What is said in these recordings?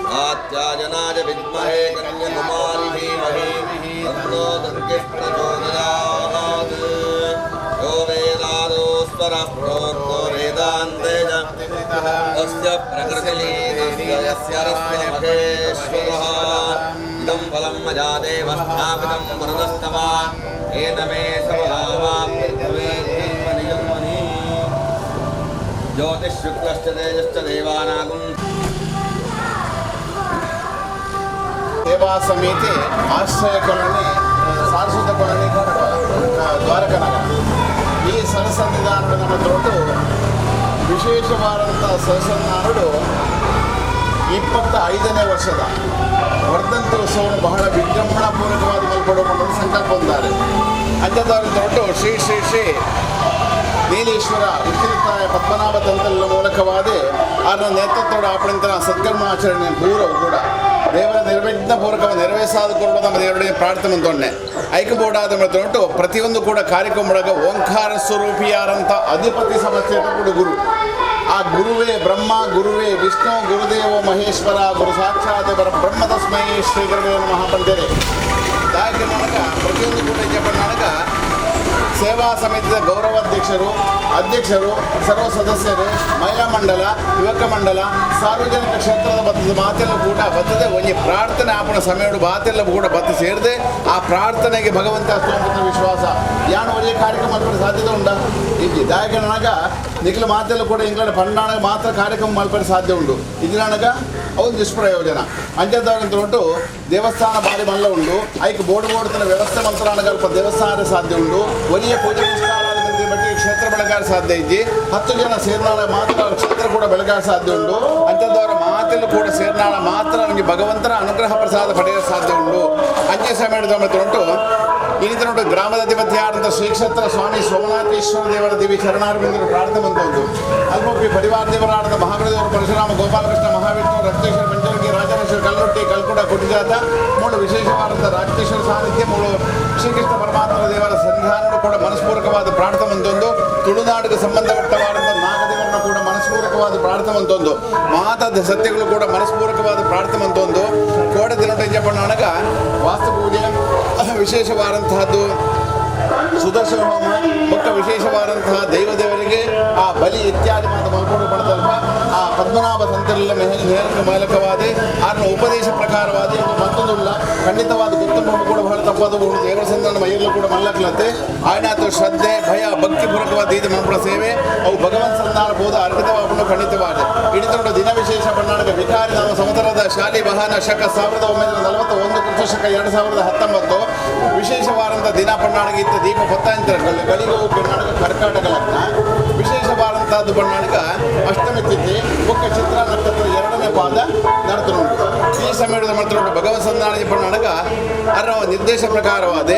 कात्यायनाय विद्महे कन्याकुमारी धीमहि तन्नो दुर्गः प्रचोदयात्। यो वेदादोस्वरः प्रोक्तो वेदान्ते च तस्य प्रकृतिलीनस्य यस्य रस्य महेश्वरः। इदं फलं मया देव स्थापितं वरदस्तव येन मे सर्वभावाप्तवे जन्मनि जन्मनि। ज्योतिःशुक्लश्च तेजश्च देवानागुं ಸೇವಾ ಸಮಿತಿ ಆಶ್ರಯ ಕಾಲೋನಿ ಸಾರಸ್ವತ ಕಾಲೋನಿ ದ್ವಾರಕ ನಗರ. ಈ ಸರಸನ್ನಿಧಾನದ ನಮ್ಮ ದೊಡ್ಡ ವಿಶೇಷವಾದಂಥ ಸರಸನ್ನಿಧಾನಗಳು 25ನೇ ವರ್ಷದ ವರ್ಧಂತಿ ಉತ್ಸವವನ್ನು ಬಹಳ ವಿಜೃಂಭಣಾಪೂರ್ವಕವಾದ ಮಲ್ಪಡುವ ಸಂಕಲ್ಪ ಹೊಂದಾರೆ. ಅಂಥದ್ದವರ ದೊಡ್ಡ ಶ್ರೀ ಶ್ರೀ ಶ್ರೀ ನೀಲೇಶ್ವರ ಉತ್ತಿರಿತಾಯ ಪದ್ಮನಾಭ ತಂತಲ ಮೂಲಕವಾದ ಅವರ ನೇತೃತ್ವದ ಆಪಣಿಂತನ ಸತ್ಕರ್ಮಾಚರಣೆ ಪೂರ್ವ ಕೂಡ ದೇವರ ನಿರ್ವಿಘ್ನ ಪೂರ್ವಕ ನೆರವೇರಿಸಾದುಕೊಳ್ಳುವ ನಮ್ಮ ದೇವರಿಗೆ ಪ್ರಾರ್ಥನೆ ತೊಂಡೆ ಐಕ್ಯಬೋರ್ಡಾದ ಉಂಟು. ಪ್ರತಿಯೊಂದು ಕೂಡ ಕಾರ್ಯಕ್ರಮ ಓಂಕಾರ ಸ್ವರೂಪಿಯಾರಂಥ ಅಧಿಪತಿ ಸಮಸ್ಯೆ ಕೂಡ ಗುರು. ಆ ಗುರುವೇ ಬ್ರಹ್ಮ, ಗುರುವೇ ವಿಷ್ಣು, ಗುರುದೇವ ಮಹೇಶ್ವರ, ಗುರು ಸಾಕ್ಷಾತ್ ಬ್ರಹ್ಮ ತಸ್ಮೈ ಶ್ರೀ ಗುರುವೇ ನಮಃ ಪಂಡರೆ. ದಾಯಕ ಪ್ರತಿಯೊಂದು ಕೂಡ ಜಪನಾಡಕ ಸೇವಾ ಸಮಿತಿಯ ಗೌರವಾಧ್ಯಕ್ಷರು, ಅಧ್ಯಕ್ಷರು, ಸರ್ವ ಸದಸ್ಯರು, ಮಹಿಳಾ ಮಂಡಲ, ಯುವಕ ಮಂಡಲ, ಸಾರ್ವಜನಿಕ ಕ್ಷೇತ್ರದ ಬತ್ತದ ಮಾತೆಲ್ಲ ಕೂಡ ಬತ್ತದೆ ಒಂಜಿ ಪ್ರಾರ್ಥನೆ ಆಪಣ ಸಮಯಡು ಬಾತೆಲ್ಲ ಕೂಡ ಬತ್ತ ಸೇರಿದೆ ಆ ಪ್ರಾರ್ಥನೆಗೆ ಭಗವಂತ ಸ್ತೋತ್ರ ವಿಶ್ವಾಸ ಯಾನು ಒಂಜಿ ಕಾರ್ಯಕ್ರಮ ಮಲ್ಪರೆ ಸಾಧ್ಯತೆ ಉಂಡ ಇಲ್ಲಿ ದಾಯಕನಾಗ ನಿಖಿಲ ಮಾತೆಲ್ಲ ಕೂಡ ಇಂಗ್ಲೆಂಡ್ ಪಂಡಾಣ ಮಾತ್ರ ಕಾರ್ಯಕ್ರಮ ಮಲ್ಪರೆ ಸಾಧ್ಯ ಉಂಟು. ಇದಿನಾಗ ಅವು ನಿಷ್ಪ್ರಯೋಜನ. ಅಂಚದವರಂತ ಉಂಟು ದೇವಸ್ಥಾನ ಬಾರಿ ಮಲ್ಲ ಉಂಟು. ಐಕ್ ಬೋರ್ಡ್ ಬೋರ್ಡ್ತನ ವ್ಯವಸ್ಥೆ ಮಂತ್ರಾಣಗಲ್ಪ ದೇವಸ್ಥಾನ ಸಾಧ್ಯ ಉಂಟು. ಒಲಿಯ ಪೂಜೆ ಪುನಸ್ಕಾರ ಬಟ್ಟಿ ಕ್ಷೇತ್ರ ಬೆಳಗಾರ ಸಾಧ್ಯ ಇದ್ದಿ 10 ಜನ ಸೇರ್ನಾಳ ಮಾತ್ರ ಕ್ಷೇತ್ರ ಕೂಡ ಬೆಳಗಾರ ಸಾಧ್ಯ ಉಂಟು. ಅಂಥದ್ದವರ ಮಾತೆಲ್ಲ ಕೂಡ ಸೇರ್ನಾಳ ಮಾತ್ರ ನಮಗೆ ಭಗವಂತನ ಅನುಗ್ರಹ ಪ್ರಸಾದ ಪಡೆಯಲು ಸಾಧ್ಯ ಉಂಟು. ಅಂಚೆ ಸಮಯದ ಉಂಟು ಇನ್ನಿತರ ಉಂಟು ಗ್ರಾಮದ ಅಧಿಪತಿಯಾದಂಥ ಶ್ರೀ ಕ್ಷೇತ್ರ ಸ್ವಾಮಿ ಸೋಮನಾಥೇಶ್ವರ ದೇವರ ದೇವಿ ಚರಣಾರವಿಂದರು ಪ್ರಾರ್ಥನೆ ಬಂದದ್ದು. ಅಲ್ಪೊಪ್ಪಿ ಪರಿವಾರ ದೇವರಾದ ಮಹಾಬಲೇಶ್ವರ ಪರಶುರಾಮ ಗೋಪಾಲಕೃಷ್ಣ ಮಹಾವಿಷ್ಣು ರಕ್ತೇಶ್ವರ ಪಂಚವರ್ಗಿ ರಾಜರೇಶ್ವರ ಕಲ್ಲೊಟ್ಟಿ ಕಲ್ಕುಡ ಕುಟಿಜಾತ ಮೂಳು ವಿಶೇಷವಾದಂಥ ರಾಜೇಶ್ವರ ಸಾನ್ನಿಧ್ಯ ಮೂಳು ಶ್ರೀಕೃಷ್ಣ ಪರಮಾತ್ಮ ದೇವರ ಸನ್ನಿಧಾನಗಳು ಕೂಡ ಮನಸ್ಪೂರ್ವಕವಾದ ಪ್ರಾರ್ಥನೆ ಒಂದೊಂದು. ತುಳುನಾಡಿಗೆ ಸಂಬಂಧಪಟ್ಟವಾದಂಥ ನಾಗದೇವರನ್ನು ಕೂಡ ಮನಸ್ಪೂರ್ವಕವಾದ ಪ್ರಾರ್ಥನೆ ಒಂದೊಂದು. ಮಾತಾದ ಸತ್ಯಗಳು ಕೂಡ ಮನಸ್ಪೂರ್ವಕವಾದ ಪ್ರಾರ್ಥನೆ ಒಂದೊಂದು. ಕೋಡೆ ದಿನ ಜಪಣ್ಣಾಗ ವಾಸ್ತು ಪೂಜೆ ವಿಶೇಷವಾದಂತಹದ್ದು ಸುದರ್ಶನ ಹೋಮ ಮತ್ತು ವಿಶೇಷವಾದಂತಹ ದೈವದೇವರಿಗೆ ಆ ಬಲಿ ಇತ್ಯಾದಿ ಮಾತು ಮಲ್ಕೊಂಡು Padmanabha ಸಂತರೆಲ್ಲ ನೇರಕ್ಕೆ ಮೂಲಕವಾದ ಆರನ ಉಪದೇಶ ಪ್ರಕಾರವಾದ ಮತ್ತೊಂದುಳ್ಳ ಖಂಡಿತವಾದ ಗೊತ್ತಂಬ ಕೂಡ ಬಹಳ ತಪ್ಪಾದ ದೇವರ ಸಂತಾನ ಮೈಯಲ್ಲೂ ಕೂಡ ಮಲ್ಲಕ್ಲತ್ತೆ ಆಯ್ನಾತು ಶ್ರದ್ಧೆ ಭಯ ಭಕ್ತಿಪೂರ್ವಕವಾದ ಇದು ಮನ್ಪುಣ ಸೇವೆ ಅವು ಭಗವಂತ ಸಂತಾನ ಬೋಧ ಅರ್ಪಿತವಾಗುಣ ಖಂಡಿತವಾದ ಹಿಡಿತೊಂಡ ದಿನ ವಿಶೇಷ ಕರ್ನಾಟಕ ವಿಕಾರಿ ನಾಮ ಸಂವತ್ಸರದ ಶಾಲಿ ವಾಹನ ಶಕ 1941 ಕೃತ ಶಕ 2019 ವಿಶೇಷವಾದಂಥ ದಿನ ಪಣ್ಣಾಡಗ ಇತ್ತು ದೀಪ ಹೊತ್ತಾಂತರ ಗಳಿಗೂ ಕರ್ನಾಟಕ ಕರ್ಕಾಟಕ ಲಗ್ನ ವಿಶೇಷವಾದಂಥದ್ದು ಪಣ್ಣಾಡಕ ಅಷ್ಟಮಿ ತಿಥಿ ಬೊಕ್ಕ ಚಿತ್ರ ನಕ್ಷತ್ರ 2ನೇ ಪಾದ ನಡತನುಂಟು. ಈ ಸಮಯದ ಮಾತ್ರ ಭಗವತ್ ಸಂಧಾನ ಪಣ್ಣಾಡಕ ಅದರ ನಿರ್ದೇಶ ಪ್ರಕಾರವಾದ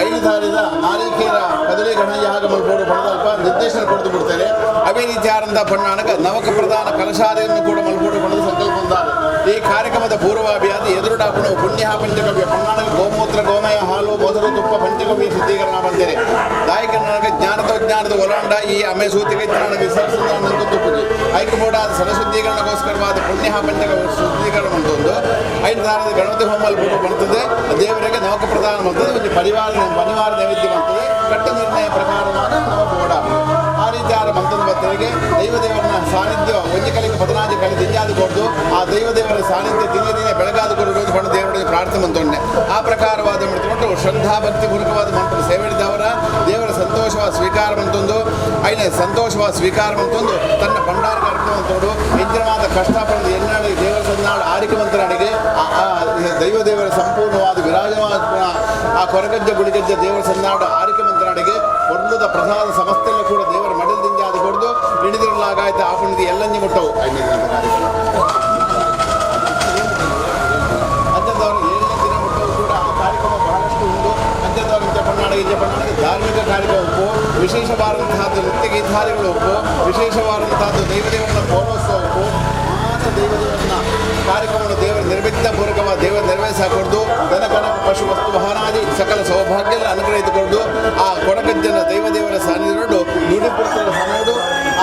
5 ದಾರಿದ ನಾರಿಕೇರ ಕದಳಿ ಗಣಯಾಗ ಮಲ್ಪೋಡು ಪಣದಲ್ಪ ನಿರ್ದೇಶನ ಕೊಡ್ತು ಬಿಡ್ತಾರೆ. ಅದೇ ರೀತಿಯಾದಂಥ ಪಣ್ಣಾಡಕ ನವಕ ಪ್ರಧಾನ ಕಲಶಾದಿಯನ್ನು ಕೂಡ ಮಲ್ಪೋಡು ಪಣದ ಸಂಕಲ್ಪ ಹೊಂದಾರೆ. ಈ ಕಾರ್ಯಕ್ರಮದ ಪೂರ್ವಾಭಿಯಾದ ಎದುರುಡಾಪಣ ಪುಣ್ಯ ಪಂಚಗವ್ಯ ಪಣ್ಣಾಡಕ ಗೋಮೂತ್ರ ಗೋಮಯ ಹಾಲು ಮೊಸರು ತುಪ್ಪ ಪಂಚಗವ್ಯ ಶುದ್ಧೀಕರಣ ಬಂದಿದೆ. ದಾಯಕನಾಗ ಜ್ಞಾನದ ಜ್ಞಾನದ ಒಲಾಂಡ ಈ ಅಮೆ ಸೂತಿಗೆ ಜ್ಞಾನ ವಿಸರ್ಜನೆ ತುಪ್ಪುಜಿ ಐಕಬೋಡಾದ ಸಲಶುದ್ಧೀಕರಣಕ್ಕೋಸ್ಕರವಾದ ಪುಣ್ಯ ಪಂಚಗವ್ಯ ಶುದ್ಧೀಕರಣ ಒಂದು 5 ದಾರದ ಗಣಪತಿ ಹೋಮಲ್ಲಿ ಪೂರ್ವ ಬರ್ತದೆ. ದೇವರಿಗೆ ನವಕ ಪ್ರಧಾನ ಬರ್ತದೆ. ಒಂದು ಪರಿವಾರ ಅನಿವಾರ್ಯ ನೈವೇದ್ಯ ಬರ್ತದೆ. ಕಟ್ಟ ನಿರ್ಣಯ ಪ್ರಕಾರವಾದ ನವಬೋಡ ಆ ರೀತಿಯಾದ ಮಂತ್ರದ ಭಕ್ತರಿಗೆ ದೈವದೇವರನ ಸಾನ್ನಿಧ್ಯ ಒಂಜಿ ಕಲಿಗೆ 14 ಕಲೆ ದಿಂಜಾದ ಕೊಡ್ದು ಆ ದೈವದೇವರ ಸಾನ್ನಿಧ್ಯ ದಿನೇ ದಿನೇ ಬೆಳಗಾದ ಕೊಡುವುದು ಬಣ್ಣ ದೇವರಿಗೆ ಪ್ರಾರ್ಥನೆ ಮಂತೊಂಡೆ ಆ ಪ್ರಕಾರವಾದ ಮಾಡಿಕೊಂಡು ಶ್ರದ್ಧಾ ಭಕ್ತಿ ಪೂರ್ವಕವಾದ ಮಂತ್ರ ಸೇವೆ ದೇವರ ಸಂತೋಷವಾದ ಸ್ವೀಕಾರ ಮಂತೊಂದು ಐನ ಸಂತೋಷವಾದ ಸ್ವೀಕಾರ ಮಂತೊಂದು ತನ್ನ ಭಂಡಾರ ಕಾರ್ಯಕ್ರಮ ಅಂತೋಡು ಇಂದ್ರವಾದ ಕಷ್ಟಪಡೆದು ಎನ್ನಾಡಿ ದೇವರ ಸನ್ನಾಡು ಆರಿಕೆ ಮಂತ್ರನಿಗೆ ಆ ದೈವದೇವರ ಸಂಪೂರ್ಣವಾದ ವಿರಾಜವಾದ ಆ ಕೊರಗಜ್ಜ ಗುಳಿಗಜ್ಜ ದೇವರ ಸನ್ನಾಡು ಆರಿಕೆ ಮಂತ್ರನಿಗೆ ಒಳ್ಳುದ ಪ್ರಸಾದ ಸಮಸ್ತೆಲ್ಲ ಕೂಡ ದೇವರ ಮಡಲದಿಂದ ಅದು ಕೊಡ್ದು ಹಿಡಿದಿರಲಾಗಾಯ್ತು ಆ ಪುಣ್ಯದ ಎಲ್ಲಂಜಿ ಮುಟ್ಟವು 5ನೇ ದಿನದ ಕಾರ್ಯಕ್ರಮ ಅಂಥದ್ದವರು 7ನೇ ದಿನ ಮುಟ್ಟವು ಕೂಡ ಆ ಕಾರ್ಯಕ್ರಮ ಬಹಳಷ್ಟು ಉಂಟು. ಅಂಥದ್ದವರು ಇಂಚ ಪಣ್ಣಾಡ ಧಾರ್ಮಿಕ ಕಾರ್ಯಕ್ರಮ ಉಪ್ಪು ವಿಶೇಷವಾದಂತಹದ್ದು ನೃತ್ಯ ಗೀತಾದಿಗಳು ಉಪ್ಪು ವಿಶೇಷವಾದಂತಹದ್ದು ದೈವದೇವರನ್ನ ಪೌರೋತ್ಸವ ಉಪ್ಪು ಮಾತ ದೈವದೇವರನ್ನ ಕಾರ್ಯಕ್ರಮವನ್ನು ದೇವರ ನಿರ್ವಿಘ್ನ ಪೂರ್ವಕವಾದ ದೇವರ ನೆರವೇರಿಸಿಕೊಡ್ದು ಧನ ಕನಕ ಪಶು ವಸ್ತು ವಾಹನಾದಿ ಸಕಲ ಸೌಭಾಗ್ಯದ ಅನುಗ್ರಹಿಸಿಕೊಡ್ದು ಆ ಕೊಡಗಜ್ಜನ ದೈವದೇವರ ಸಾನ್ನಿಧ್ಯಡು ನುಡಿಪುರತರ ಸಮಯಡು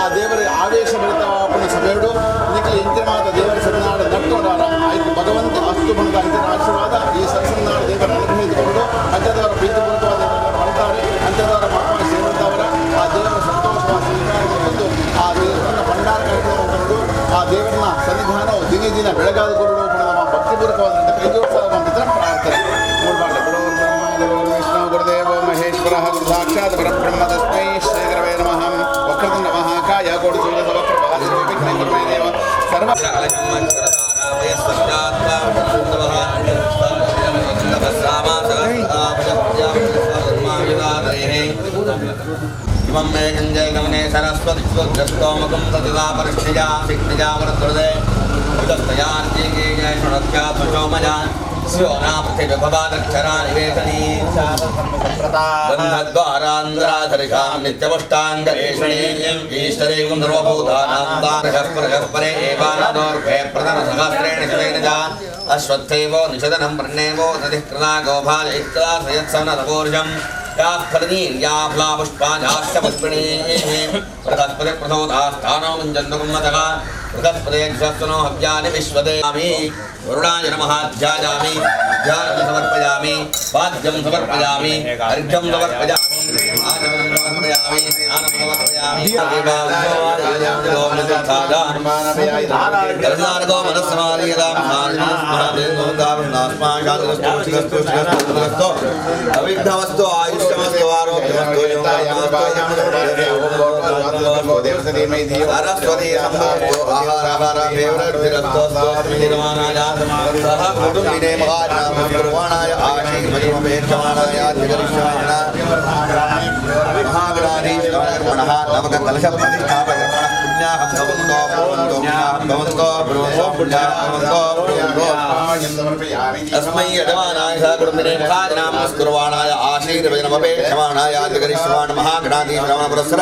ಆ ದೇವರ ಆವೇಶ ಭರಿತವಾಪನ ಸಮಯಡು ನಿಖಿಲ ಇಂದ್ರಮಾತ ದೇವರ ಸನ್ನಾಡ ನಟ್ಟೋಡಾರ ಆಯ್ತು ಭಗವಂತ ಅಸ್ತು ಬಂದ ಅಂತಿನ ಆಶೀರ್ವಾದ ಈ ಸತ್ಸನ್ನಾಡ ದೇವರ ಅನುಗ್ರಹಿಸಿಕೊಂಡು ಅಂಥದವರ ಪ್ರೀತಿಪೂರ್ವಕವಾದ ಮಾಡ್ತಾರೆ. ಅಂಥದವರ ಮಾಪ ಸೇವಂತವರ ಆ ದೇವರ ಸಂತೋಷವಾದ ಸ್ವೀಕಾರ ಬಂದು ಆ ದೇವರನ್ನ ಭಂಡಾರ ಕಟ್ಟಿಕೊಂಡು ಆ ದೇವರನ್ನ ಸನ್ನಿಧಾನವು ದಿನೇ ದಿನ ಬೆಳಗಾದ ಗುರುಗಳು ಭಕ್ತಿಪೂರ್ವಕವಾದ ಕೈ ಜೋಡಿಸುವ ಪ್ರಾರ್ಥನೆ. ಗುರು ಬ್ರಹ್ಮ ವಿಷ್ಣು ಗುರುದೇವ ಮಹೇಶ್ವರ ಗುರು ಸಾಕ್ಷಾತ್ ಪರಬ್ರಹ್ಮ ತಸ್ಮೈ ಶ್ರೀ ಗುರವೇ ನಮಃ. ವಕ್ರತುಂಡ ಮಹಾಕಾಯ ಕೋಟಿ ಸೂರ್ಯ ಸಮಪ್ರಭಾ ಗುರುವೇ ದೇವ ಸರ್ವ इमं मे गञ्जय सरस्वती स्वग्रस्तोमकं तदिवा परिक्षया सिक्तिजा वरदृदे उदस्तयार्जीकेजय स्योना पृथिविभवादक्षरा निवेशनी बन्धद्वारान्तराधरिषां नित्यपुष्टाङ्गरेषणीं ईश्वरेगुं सर्वभूतानां तारशः परशः परे एवानदोर्भे प्रधनसहस्रेण शतेन च अश्वत्थैवो निषदनं प्रणेवो नदिः कृता गोभालयित्वा सयत्सनतपूर्जम् या फलनीर्या फलापुष्पाजाश्च पुष्पिणीः बृहस्पति प्रसोदास्थानो मुञ्जन्तु कुम्मतः बृहस्पते शस्वनो हव्यानि विश्वदेयामि वरुणाय नमः ध्यायामि ध्यानं समर्पयामि पाद्यं समर्पयामि अर्घ्यं समर्पयामि आचमनं समर्पयामि स्नानं समर्पयामि अविघ्नमस्तु आयुष्यमस्तु आरोग्यमस्तु सरस्वती संभवस्तु सह कुटुम्बिने महानाय आशीर्वचनमपेक्षमाणाय महागणाधीशकर्मणः नवककलशप्रतिष्ठापकर्मणः पुण्याहं भवन्तो भवन्तो भवन्तो पुण्याहं भवन्तो तस्मै यजमानाय सह कुटुम्बिने महाजनामस्कुर्वाणाय आशीर्वचनमपेक्षमाणाय जगरीश्वराण महागणाधीशरमणपुरस्सर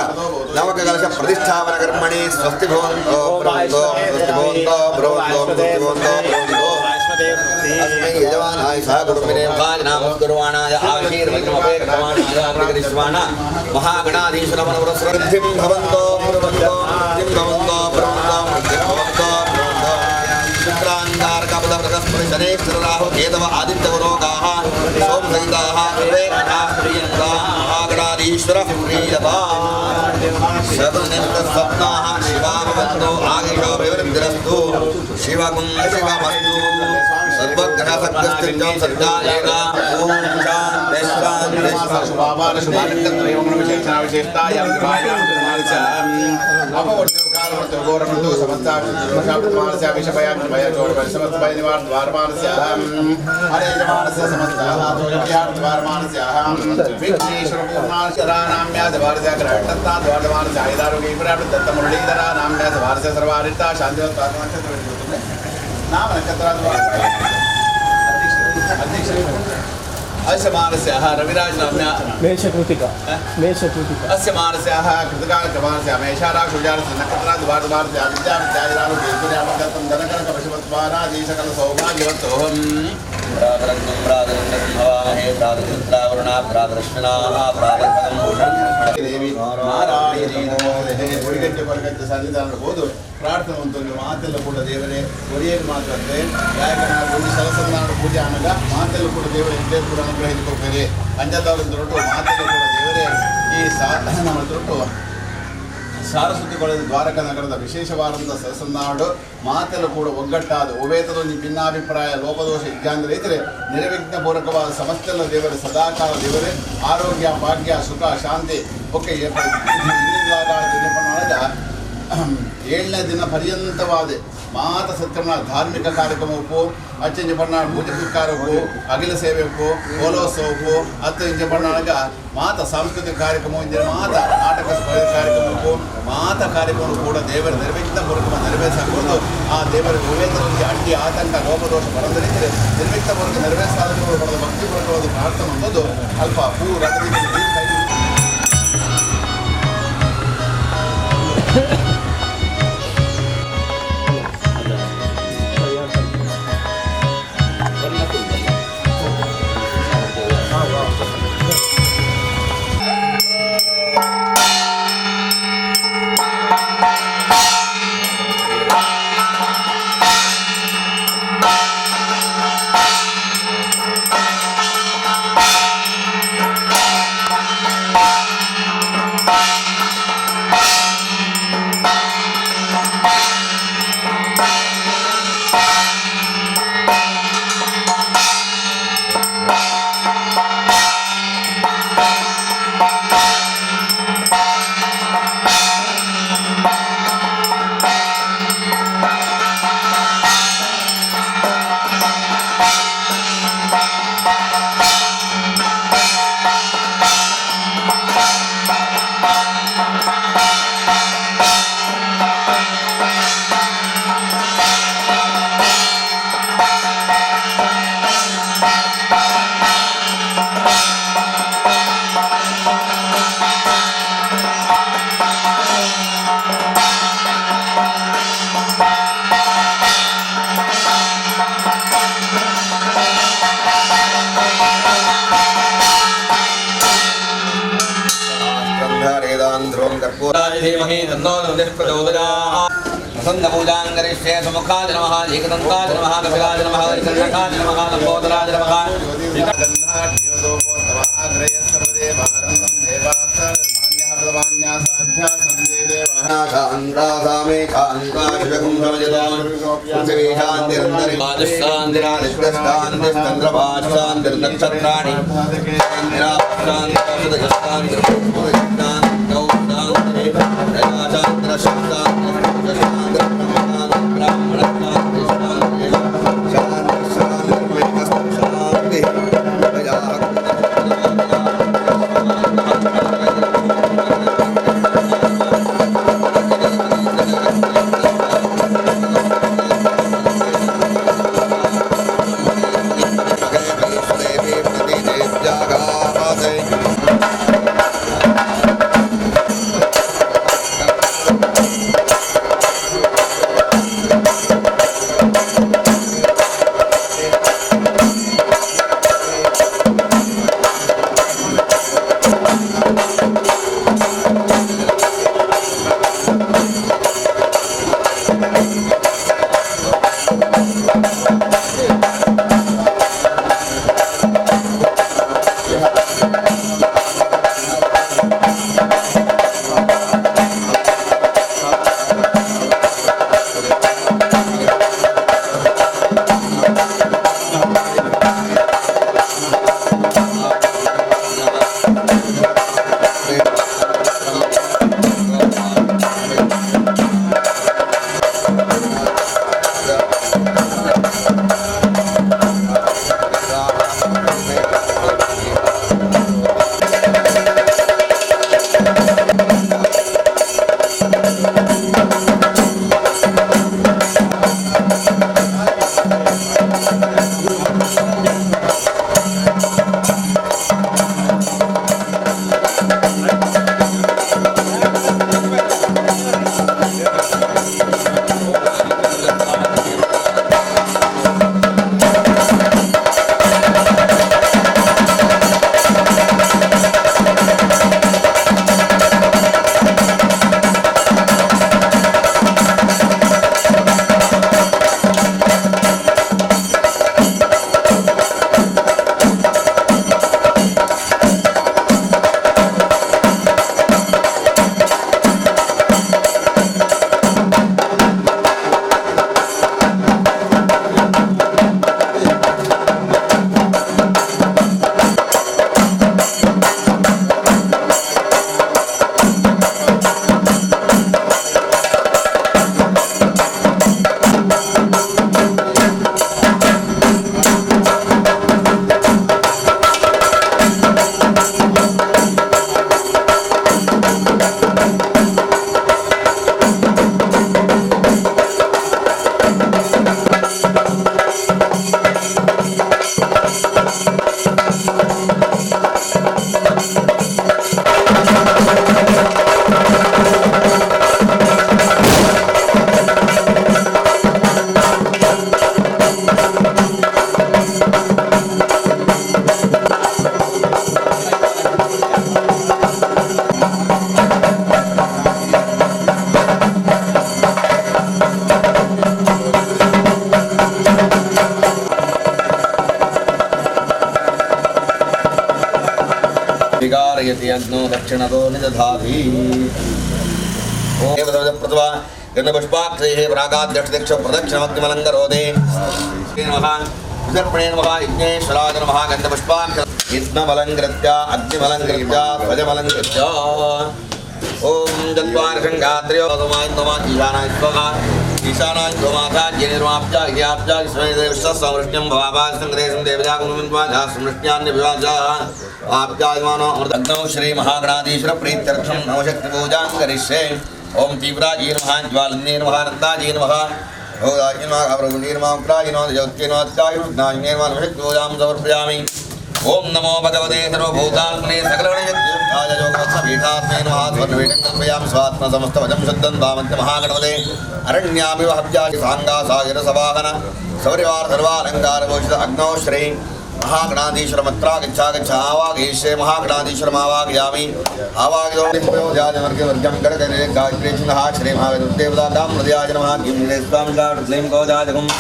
नवककलशप्रतिष्ठापनकर्मणि स्वस्ति भवन्तो भवन्तो स्वस्ति भवन्तो भवन्तो स्वस्ति भवन्तो भवन्तो अस्मै यजमानाय सह कुटुम्बिने महाजनामस्कुर्वाणाय आशीर्वचनमपेक्षमाणाय जगरीश्वराण महागणाधीशरमणपुरस्सर वृद्धिं भवन्तो भवन्तो वृद्धिं भवन्तो भवन्तो वृद्धिं भवन्तो भवन्तो शुक्राङ्गारकपदव्रतस्परि शनेश्वरराहु केतव आदित्यवरोगाः सोमसहिताः सर्वे प्रियन्तां महागणाधीशरमणपुरस्सर ಜಗದೀಶ್ವರ ಪ್ರೀಯತಾ ಶತನಿಮಿತ್ತ ಸ್ವಪ್ನಾಃ ಶಿವಾ ಭವಂತು ಆಯುಷೋಭಿವೃದ್ಧಿರಸ್ತು ಶಿವಗುಂ ಶಿವಮಸ್ತು ಸರ್ವಗ್ರಹ ಸದ್ಗಸ್ತಿರ್ಜಂ ಸಜ್ಜಾಯೇನ ಓಂ ಶಾಂತಿ ಶಾಂತಿ अस्य रविराज नाम्या ಮೇಷಕೃತಿಕ ಮೇಷಕೃತಿಕ अस्य मानस्याः कृतकालक्रमाणस्य मेषाराशुजानस्य नक्षत्राद्वारमानस्य विद्या विद्यादिरानुकेतुर्यामकर्तं धनकनकपशुवत्वाराधीशकलसौभाग्यवत्सोऽहम् प्रातरग्नं प्रातरग्नं भवामहे प्रातरुद्रावरुणा प्रातरश्विनाः प्रातर्भगं भूषणं ದೇವಿ ನಾರಾಯಣಿ ನಮೋದೇ ಒರಿಗಟ್ಟೆ ಕೊರಗಟ್ಟೆ ಸನ್ನಿಧಾನ ಹೋದು ಪ್ರಾರ್ಥನೆ ಉಂಟು ಮಾತೆಲ್ಲ ಕೂಡ ದೇವರೇ ಒರಿಯರು ಮಾತ್ರಂತೆ ಯಾಕಂದ್ರೆ ಒಂದು ಸಲಸಂಧಾನ ಪೂಜೆ ಆನಾಗ ಮಾತೆಲ್ಲ ಕೂಡ ದೇವರೇ ಇದ್ದೇ ಕೂಡ ಅನುಗ್ರಹಿಸಿಕೊಳ್ಬೇರೆ ಅಂಜದವರ ದೊರಟು ಮಾತೆಲ್ಲ ಕೂಡ ದೇವರೇ ಈ ಸಾಧನ ದೊರಟು ಸಾರಸ್ವತಿಗೊಳದ ದ್ವಾರಕ ನಗರದ ವಿಶೇಷವಾದಂಥ ಸದಸ್ಯನಾಡು ಮಾತೆಲ್ಲ ಕೂಡ ಒಗ್ಗಟ್ಟಾದ ಉಭಯತದೊಂದು ಭಿನ್ನಾಭಿಪ್ರಾಯ ಲೋಪದೋಷ ಇದ್ಯಾಂದ್ರೆ ಇದ್ದರೆ ನಿರ್ವಿಘ್ನ ಪೂರಕವಾದ ಸಮಸ್ತೆಲ್ಲ ದೇವರೇ ಸದಾಕಾಲ ದೇವರೇ ಆರೋಗ್ಯ ಭಾಗ್ಯ ಸುಖ ಶಾಂತಿ ಓಕೆ ಏಳನೇ ದಿನ ಪರ್ಯಂತವಾದ ಮಾತ ಸತ್ಕರ್ಣ ಧಾರ್ಮಿಕ ಕಾರ್ಯಕ್ರಮ ಉಪ್ಪು ಅಚ್ಚಂಜ ಬಣ್ಣ ಪೂಜೆ ಪುಷ್ಕಾರ ಉಪ್ಪು ಅಗಿಲ ಸೇವೆ ಉಪ್ಪು ಕೋಲೋತ್ಸವ ಉಪ್ಪು ಅತ್ತ ಇಂಜ ಬಣ್ಣಾಗ ಮಾತ ಸಾಂಸ್ಕೃತಿಕ ಕಾರ್ಯಕ್ರಮ ಇಂಜಿನ ಮಾತ ನಾಟಕ ಸ್ಪರ್ಧೆ ಕಾರ್ಯಕ್ರಮ ಉಪ್ಪು ಮಾತ ಕಾರ್ಯಕ್ರಮ ಕೂಡ ದೇವರ ನಿರ್ವಿಘ್ನ ಪೂರ್ವಕ ನೆರವೇರಿಸಬಹುದು. ಆ ದೇವರ ಉವೇತರಲ್ಲಿ ಅಡ್ಡಿ ಆತಂಕ ಲೋಪದೋಷ ಬರದರಿದ್ದರೆ ನಿರ್ವಿಘ್ನ ಪೂರ್ವಕ ನೆರವೇರಿಸಾದ ಪಡೆದ ಭಕ್ತಿಪೂರ್ವಕವಾದ ಪ್ರಾರ್ಥನೆ ಅನ್ನೋದು ಅಲ್ಪ ಪೂ ರಥದಿಂದ धीमहि तन्नो नन्दिः प्रचोदयात्। प्रसन्नपूजां करिष्ये सुमुखाय नमः, एकदन्ताय नमः, कपिलाय नमः, हरिचन्द्रकाय नमः, लम्बोदराय नमः। शान्तिरन्तरिक्षान्तिरन्तरिक्षत्राणि अग्नौ दक्षिणतो निदधाति। प्रथमा गन्धपुष्पाक्षैः प्रागाद्यक्षदक्ष प्रदक्षिणमग्निमलङ्करोति। नमः विदर्पणे नमः यज्ञेश्वराय नमः गन्धपुष्पाक्ष यज्ञमलङ्कृत्य अग्निमलङ्कृत्य ध्वजमलङ्कृत्य। ॐ चत्वारि शङ्खात्रयो नमः ईशानाय स्वाहा ईशानाय स्वामाचार्यनिर्माप्य इत्याप्य विश्वसमृष्ण्यं भवाभासङ्ग्रेशं देवजागुणविद्वाजा समृष्ण्यान्यभिवाजाः आप्यायमानो अमृतग्नौ श्रीमहागणाधीश्वर प्रीत्यर्थं नवशक्तिपूजां करिष्ये। ॐ तीव्राजी नमः ज्वालिन्ये नमः नन्दाजी नमः भोगाजी नमः प्रभुजी नमः उग्राजी नमः ज्योत्ये नमः अत्यायुज्ञाजिने नमः नवशक्तिपूजां समर्पयामि। ओम नमो भगवते सर्वभूतात्मने सकलगुणयुक्ताय योगवत्सपीठात्मे नमः। स्वर्णपीठं कल्पयामि स्वात्म समस्तवजं शुद्धं वामन्त्य महागणपते अरण्यामिव हव्यासि साङ्गासागिरसवाहन सपरिवार सर्वालङ्कारभूषित अग्नौ श्री महागणाधीश्वरमत्रा गच्छा गच्छा आवागीश्रे महागणाधीश्वरमावागयामि। आवागिदोर्गं गणकरे गायत्री छन्दः श्री महागणदेवतां हृदयाय नमः। किं क्लीं गोजाजगुम्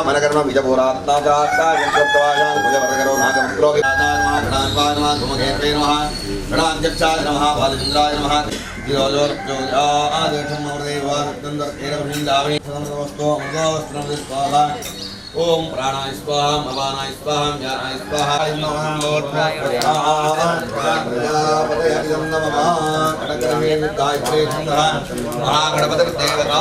मनकर्म बीजपूरात्माचात्ताजप्रत्वायान् भुजवरकरो नागमक्रोगिनादाय नमः धूमकेतवे नमः गणाध्यक्षाय नमः बालचन्द्राय नमः स्वाहा। ॐ प्राणाय स्वाहा अपानाय स्वाहा ज्ञानाय स्वाहा महागणपतिर्देवता।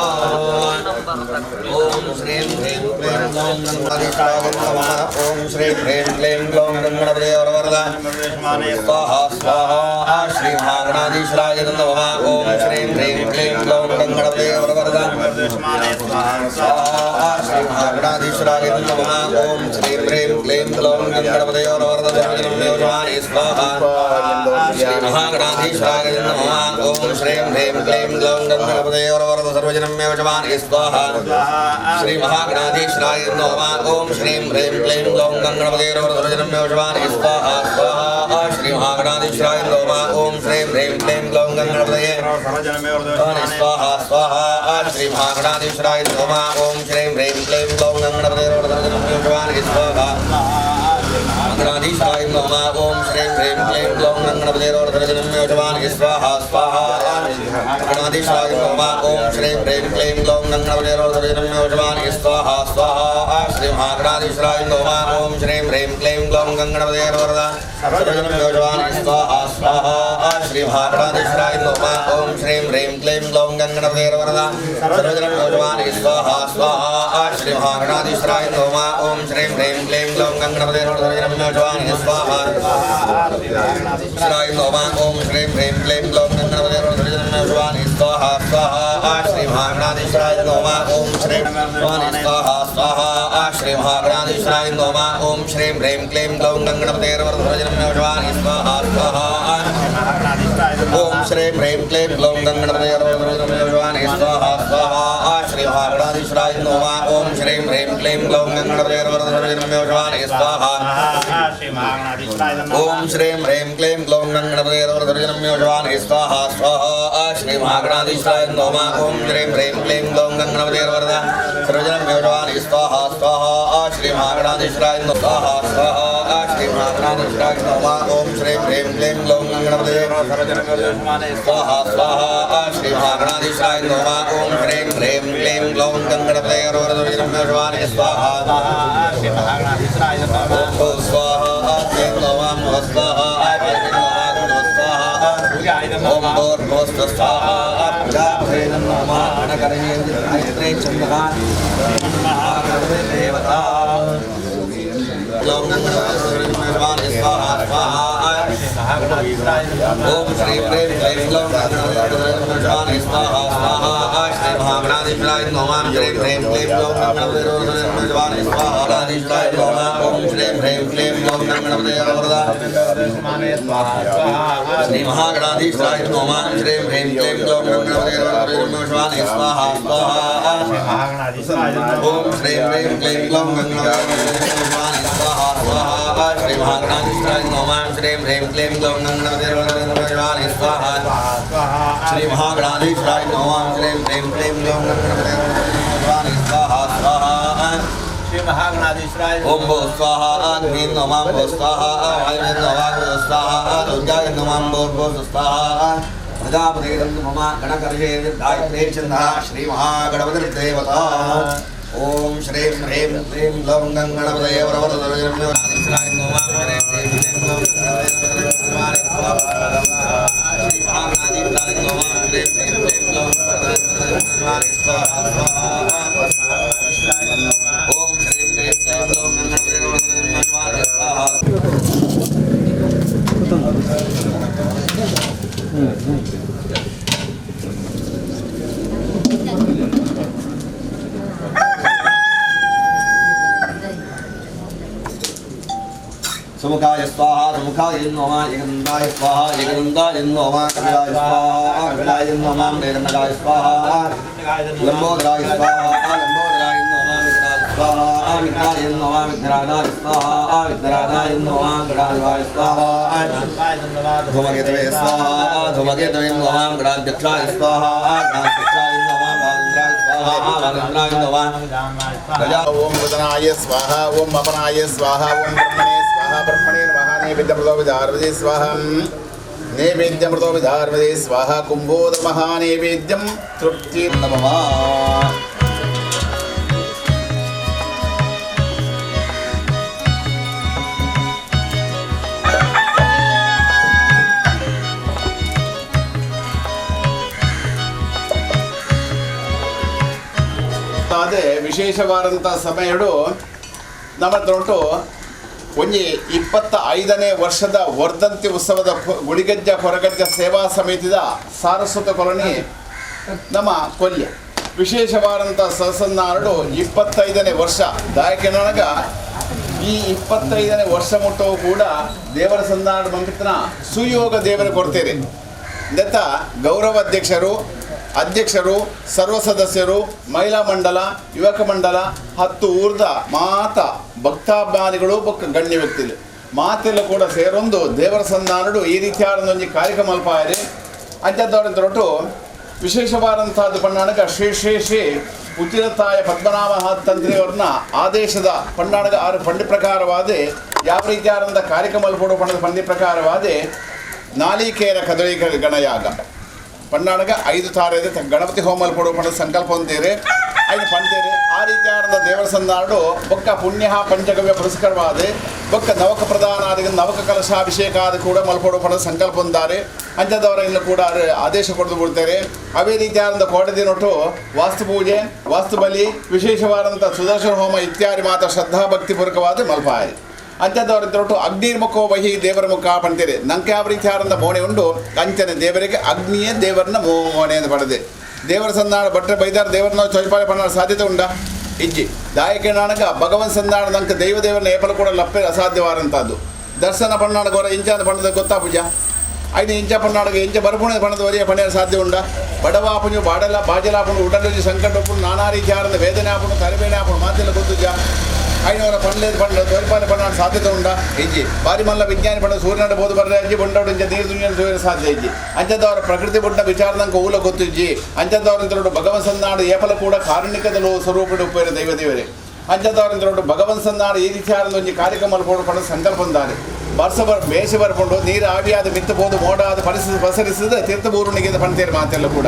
ॐ श्रीं ह्रीं क्लीं ग्लौं गणपतिर्देवता। ॐ श्रीं ह्रीं क्लीं ग्लौं गणपतिर्वरद स्वाहा स्वाहा श्री महागणाधीश्वराय नमः। ॐ श्रीं ह्रीं क्लीं ग्लौं गणपतिर्वरद स्वाहा श्री महागणाधीश्वराय नमः। ॐ श्रीं ह्रीं क्लीं ग्लौं गणपतिर्वरद स्वाहा श्री महागणाधीश्वराय नमः। ॐ श्रीं ह्रीं क्लीं ग्लौं गणपतिर्वरद सर्वजनमेव शमाने स्वाहा श्री महागणाधीश्वराय नमः। ॐ श्रीं ह्रीं क्लीं ग्लौं गणपतिर्वरद सर्वजनमेव शमाने स्वाहा स्वाहा श्री महागणाधीश्वराय नमः। ॐ श्रीं ह्रीं क्लीं ग्लौं गणपतये स्वाहा स्वाहा श्री महागणाधीश्वराय नमः। ॐ श्रीं ह्रीं क्लीं ग्लौं गणपतिर्वरद सर्वजनमेव शमाने स्वाहा गणाधीश्वराय नमः। ॐ श्रीं ह्रीं क्लीं ग्लौं गणपतिर्वरद सर्वजनमेव शमाने स्वाहा स्वाहा गणाधीश्वराय नमः। ॐ श्रीं ह्रीं क्लीं ग्लौं गणपतिर्वरद सर्वजनमेव शमाने स्वाहा स्वाहा श्री महागणाधीश्वराय नमः। ॐ श्रीं ह्रीं क्लीं ग्लौं गणपतिर्वरद सर्वजनमेव शमाने स्वाहा स्वाहा श्री महागणाधीश्वराय नमः। ॐ श्रीं ह्रीं क्लीं ग्लौं गणपतिर्वरद सर्वजनमेव शमाने स्वाहा स्वाहा श्री महागणाधीश्वराय नमः। ॐ श्रीं ह्रीं क्लीं ग्लौं गणपतिर्वरद सर्वजनमेव शमाने स्वाहा श्रीराय नमः। ॐ श्रीं ह्रीं क्लीं ग्लौं गणपतिर्वरद सर्वजनमेव शमाने स्वाहा स्वाहा श्री महागणाधीश्वराय नमः। ॐ श्रीं स्वाहा स्वाहा श्री महागणाधीश्वराय नमः। ॐ श्रीं ह्रीं क्लीं ग्लौं गणपतिर्वरद सर्वजनमेव शमाने स्वाहा स्वाहा ॐ श्रीं ह्रीं क्लीं ग्लौं गणपतिर्वरद सर्वजनमेव शमाने स्वाहा स्वाहा श्री महागणाधीश्वराय नमः। ॐ श्रीं ह्रीं क्लीं ग्लौं गणपतिर्वरद सर्वजनमेव शमाने स्वाहा ॐ श्रीं ह्रीं क्लीं ग्लौं गणपतिर्वरद सर्वजनमेव शमाने स्वाहा स्वाहा श्री महागणाधीश्वराय नमः। ॐ श्रीं ह्रीं क्लीं ग्लौं गणपतिर्वरद सर्वजनमेव शमाने स्वाहा स्वाहा श्री महागणाधीश्वराय नमः। स्वाहा स्वाहा श्री महागणाधीश्वराय नमः। ॐ श्रीं ह्रीं क्लीं ग्लौं गणपतिर्वरद सर्वजनमेव शमाने स्वाहा स्वाहा श्री महागणाधीश्वराय नमः। ॐ श्रीं ह्रीं क्लीं ग्लौं गणपतिर्वरद सर्वजनमेव शमाने स्वाहा स्वाहा क्लीं नमः स्वाहा ओम भूर्भुवस्सुः स्वाहा प्रजापते नमः गणकरे गायत्रे छन्दः महागणपतिदेवता स्वाहा स्वाहा ओम श्रीं ह्रीं क्लीं ग्लौं गणपतिर्वरद स्वाहा स्वाहा श्री महागणाधीश्वराय नमः। श्रीं ह्रीं क्लीं ग्लौं गणपतिर्वरद स्वाहा गणाधीश्वराय नमः। ॐ श्रीं ह्रीं क्लीं ग्लौं गणपतिर्वरद श्री महागणाधीश्वराय नमः। श्रीं ह्रीं क्लीं ग्लौं गणपतिर्वरद स्वाहा स्वाहा ॐ श्रीं ह्रीं क्लीं ग्लौं गणपतिर्वरद स्वाहा स्वाहा श्री महागणाधीश्वराय नमः। श्रीं ह्रीं क्लीं ग्लौं गणपतिर्वरद स्वाहा श्री महागणाधीश्वराय नमः। श्रीं ह्रीं क्लीं ग्लौं गणपतिर्वरद स्वाहा स्वाहा श्री ಮಹಾಗಣಾಧೀಶ್ವರಾಯ ಓಂ ಭೋ ಸ್ವಾಹ ಅಗ್ನಿಂ ನಮಾಂ ಭೋ ಸ್ವಾಹ ವಾಯುಂ ನಮಾಂ ಭೋ ಸ್ವಾಹ ರುದ್ರಾಯ ನಮಾಂ ಭೋ ಭೋ ಸ್ವಾಹ ಪ್ರಜಾಪತಿರಂ ಮಮ ಗಣಕರ್ಷೇ ಗಾಯತ್ರೀ ಛಂದಃ ಶ್ರೀ ಮಹಾಗಣಪತಿರ್ದೇವತಾ ಓಂ ಶ್ರೀಂ ಹ್ರೀಂ ಕ್ಲೀಂ ಲೌಂ ಗಂ ಗಣಪತಯೇ ವರವರದರಜಂ ಶ್ರೀ ಮಹಾಗಣಾಧೀಶ್ವರಾಯ ನಮಃ ಶ್ರೀ ಹ್ರೀಂ ಕ್ಲೀಂ ಲೌಂ ಓಂ ಶ್ರೀಂ ಹ್ರೀಂ ಕ್ಲೀಂ ಲೌಂ ಗಂ ಗಣಪತಯೇ ವರವರದರಜಂ ಸ್ವಾಹ. ಸುಮುಖಾಯ ಸ್ವಾಹ ಸುಮುಖಾಯ ನಮಃ ಏಕದಂತಾಯ ಸ್ವಾಹ ಏಕದಂತಾಯ ನಮಃ ಕಪಿಲಾಯ ಸ್ವಾಹ ಕಪಿಲಾಯ ನಮಃ ವೇದನಗಾಯ ಸ್ವಾಹ ಲಂಬೋದರಾಯ ಸ್ವಾಹ ಲಂಬೋದರಾಯ ನಮಃ ವಿಘ್ನಾಯ ಸ್ವಾಹ ವಿಘ್ನಾಯ ನಮಃ ವಿಘ್ನರಾಜಾಯ ಸ್ವಾಹ ವಿಘ್ನರಾಜಾಯ ನಮಃ ಗಣಾಧಿಪಾಯ ಸ್ವಾಹ ಧೂಮಕೇತವೇ ಸ್ವಾಹ ಧೂಮಕೇತವೇ ನಮಃ ಗಣಾಧ್ಯಕ್ಷಾಯ ಸ್ವಾಹ ಗಣಾಧ್ಯಕ್ಷಾಯ ನಮಃ ಬಾಲೇಂದ್ರಾಯ ಸ್ವಾಹ ಬಾಲೇಂದ್ರಾಯ ನಮಃ ಗಜಾ ಓಂ ವದನಾಯ ಸ್ವಾಹ ಓಂ ಅಪನಾಯ ಸ್ವಾಹ ಓಂ ಬ್ರಹ್ಮಣೇ ಸ್ವಾಹ ಬ್ರಹ್ಮಣೇ ನಮಃ ನೈವೇದ್ಯಮೃತೋ ವಿಧಾರ್ವದೆ ಸ್ವಾಹ ನೈವೇದ್ಯಮೃತೋ ವಿಧಾರ್ವದೆ ಸ್ವಾಹ ಕುಂಭೋದ ಮಹಾನೈವೇದ್ಯಂ ತೃಪ್ತಿ ನಮಃ. ಅದೇ ವಿಶೇಷವಾದಂಥ ಸಮಯಡು ನಮ್ಮ ತೊಟ್ಟು ಒಂಜಿ 25ನೇ ವರ್ಷದ ವರ್ಧಂತಿ ಉತ್ಸವದ ಗುಳಿಗಜ್ಜ ಕೊರಗಜ್ಜ ಸೇವಾ ಸಮಿತಿದ ಸಾರಸ್ವತ ಕಾಲೋನಿ ನಮ್ಮ ಕೊಲ್ಯ ವಿಶೇಷವಾದಂಥ ಸಹಸನ್ನಾರಡು 25ನೇ ವರ್ಷ ದಾಯಕನೊಳಗ ಈ 25ನೇ ವರ್ಷ ಮುಟ್ಟವು ಕೂಡ ದೇವರ ಸಂದಾನ ಮಂಕಿತನ ಸುಯೋಗ ದೇವರ ಕೊಡ್ತೇನೆ. ದತ್ತ ಗೌರವ ಅಧ್ಯಕ್ಷರು ಅಧ್ಯಕ್ಷರು ಸರ್ವ ಸದಸ್ಯರು ಮಹಿಳಾ ಮಂಡಲ ಯುವಕ ಮಂಡಲ 10 ಊರ್ದ ಮಾತ ಭಕ್ತಾಭಿಮಾನಿಗಳು ಬೊಕ್ಕ ಗಣ್ಯ ವ್ಯಕ್ತಿಗಳು ಮಾತೆಲ್ಲ ಕೂಡ ಸೇರೊಂದು ದೇವರ ಸಂಧಾನಡು ಈ ರೀತಿಯಾದ ಒಂಜಿ ಕಾರ್ಯಕ್ರಮ ಅಲ್ಪಾಯರಿ ಅಂಚದವರ ತೊಟ್ಟು ವಿಶೇಷವಾದಂತಹದ್ದು ಪಣ್ಣಾಣಕ ಶ್ರೀ ಶ್ರೀ ಶ್ರೀ ಉಚಿರತಾಯ ಪದ್ಮನಾಭ ತಂತ್ರಿಯವ್ರನ್ನ ಆದೇಶದ ಪಣ್ಣಾಣಕ ಆರು ಪಂಡಿ ಪ್ರಕಾರವಾದ ಯಾವ ರೀತಿಯಾದಂಥ ಕಾರ್ಯಕ್ರಮ ಅಲ್ಪೋಡು ಪಣದ ಪಂಡಿ ಪ್ರಕಾರವಾದ ನಾಲಿಕೇರ ಕದಳಿ ಗಣಯಾಗ ಪಣ್ಣಾಣಗ 5 ತಾರೆ ಗಣಪತಿ ಹೋಮ ಅಲ್ಪೋಡು ಪಣದ ಸಂಕಲ್ಪ ಹೊಂದಿರಿ 5 ಪಂಡೇರಿ ಆ ರೀತಿಯಾದ ದೇವರ ಸಂದಾಡು ಬೊಕ್ಕ ಪುಣ್ಯ ಪಂಚಗವ್ಯ ಪುರಸ್ಕಾರವಾದ ಬೊಕ್ಕ ನವಕ ಪ್ರಧಾನಾದಿ ನವಕ ಕಲಶಾಭಿಷೇಕ ಆದ ಕೂಡ ಮಲ್ಪೋಡು ಪಣದ ಸಂಕಲ್ಪ ಹೊಂದಾರೆ ಅಂಥದವರ ಇನ್ನು ಕೂಡ ಆದೇಶ ಕೊಡದು ಬಿಡ್ತಾರೆ. ಅದೇ ರೀತಿಯಾದಂಥ ಕೋಟೆದಿನೊಟ್ಟು ವಾಸ್ತು ಪೂಜೆ ವಾಸ್ತು ಬಲಿ ವಿಶೇಷವಾದಂಥ ಸುದರ್ಶನ ಹೋಮ ಇತ್ಯಾದಿ ಮಾತ್ರ ಶ್ರದ್ಧಾಭಕ್ತಿಪೂರ್ವಕವಾದ ಮಲ್ಪಾಯ ಅಂಥದವರ ತೊಟ್ಟು ಅಗ್ನಿರ್ಮುಖೋ ವಹಿ ದೇವರ ಮುಖ ಪಂತೀರಿ ನಂಗೆ ಯಾವ ರೀತಿಯಾದಂಥ ಮೋಣೆ ಉಂಟು ಅಂಚನೆ ದೇವರಿಗೆ ಅಗ್ನಿಯೇ ದೇವರನ್ನ ಮೋಣೆ ಅಂತ ಪಡೆದೆ ದೇವರ ಸಂದಾನ ಭಟ್ರ ಬೈದಾರ ದೇವರನ್ನ ಚೊಯ್ಪಾಳೆ ಪಣ್ಣ ಸಾಧ್ಯತೆ ಉಂಟಾ ಇಜ್ಜಿ ದಾಯಕ ನಾಣಕ ಭಗವನ್ ಸಂದಾನ ನಂಕ ದೈವ ದೇವರನ್ನ ಏಪಲು ಕೂಡ ಲಪ್ಪೆ ಅಸಾಧ್ಯವಾದಂಥದ್ದು ದರ್ಶನ ಪಣ್ಣಾಡಗ ಹೊರ ಇಂಚಾದ ಪಣ್ಣದ ಗೊತ್ತಾ ಪೂಜಾ ಐದು ಇಂಚ ಪಣ್ಣಾಡಗ ಇಂಚ ಬರಪುಣೆ ಪಣ್ಣದ ವರೆಯ ಪಣ್ಣ ಸಾಧ್ಯ ಉಂಟಾ ಬಡವಾಪುಂಜು ಬಾಡಲ ಬಾಜಲಾಪುಂಡು ಉಡಲು ಸಂಕಟ ನಾನಾ ರೀತಿಯಾದ ವೇದನೆ ಆಪುಂಡು ತರಬೇನೆ ಆಪುಂಡು ಮಾತೆಲ್ಲ ಗೊತ್ತುಜಾ ಐನವರ ಪಣ್ಣಲೇದು ಪಣ್ಣ ತೋರಿಪಾಲೆ ಪಣ್ಣ ಸಾಧ್ಯತೆ ಉಂಟಾ ಇಜ್ಜಿ ಬಾರಿ ಮಲ್ಲ ವಿಜ್ಞಾನಿ ಪಣ್ಣ ಸೂರ್ಯನಡ ಬೋದು ಬರ್ರೆ ಅಜ್ಜಿ ಬೊಂಡೋಡು ಇಂಚ ನೀರು ದುನಿಯ ಸೂರ್ಯ ಸಾಧ್ಯ ಇಜ್ಜಿ ಅಂಚದವರ ಪ್ರಕೃತಿ ಬುಡ್ಡ ವಿಚಾರದಂಕ ಊಲ ಗೊತ್ತಿಜ್ಜಿ ಅಂಚದವರಂತರೊಡು ಭಗವನ್ ಸಂದಾಡು ಏಪಲ ಕೂಡ ಕಾರುಣಿಕದ ಸ್ವರೂಪಡು ಉಪಯೋಗ ದೈವ ದೇವರೇ ಅಂಚದವರಂತರೊಡು ಭಗವನ್ ಸಂದಾಡು ಈ ರೀತಿಯಾದ ಒಂಜಿ ಕಾರ್ಯಕ್ರಮ ಪೋಡು ಸಂಕಲ್ಪ ಹೊಂದಾರೆ ವರ್ಷ ಬರ್ ಬೇಷ ಬರ್ಕೊಂಡು ನೀರು ಆವಿಯಾದ ಮಿತ್ತು ಬೋದು ಮೋಡಾದ ಪರಿಸ್ಥಿತಿ ಪಸರಿಸಿದ ತೀರ್ಥಬೂರುಣಿಗೆ ಪಣ್ತೇರು ಮಾತೆಲ್ಲ ಕೂಡ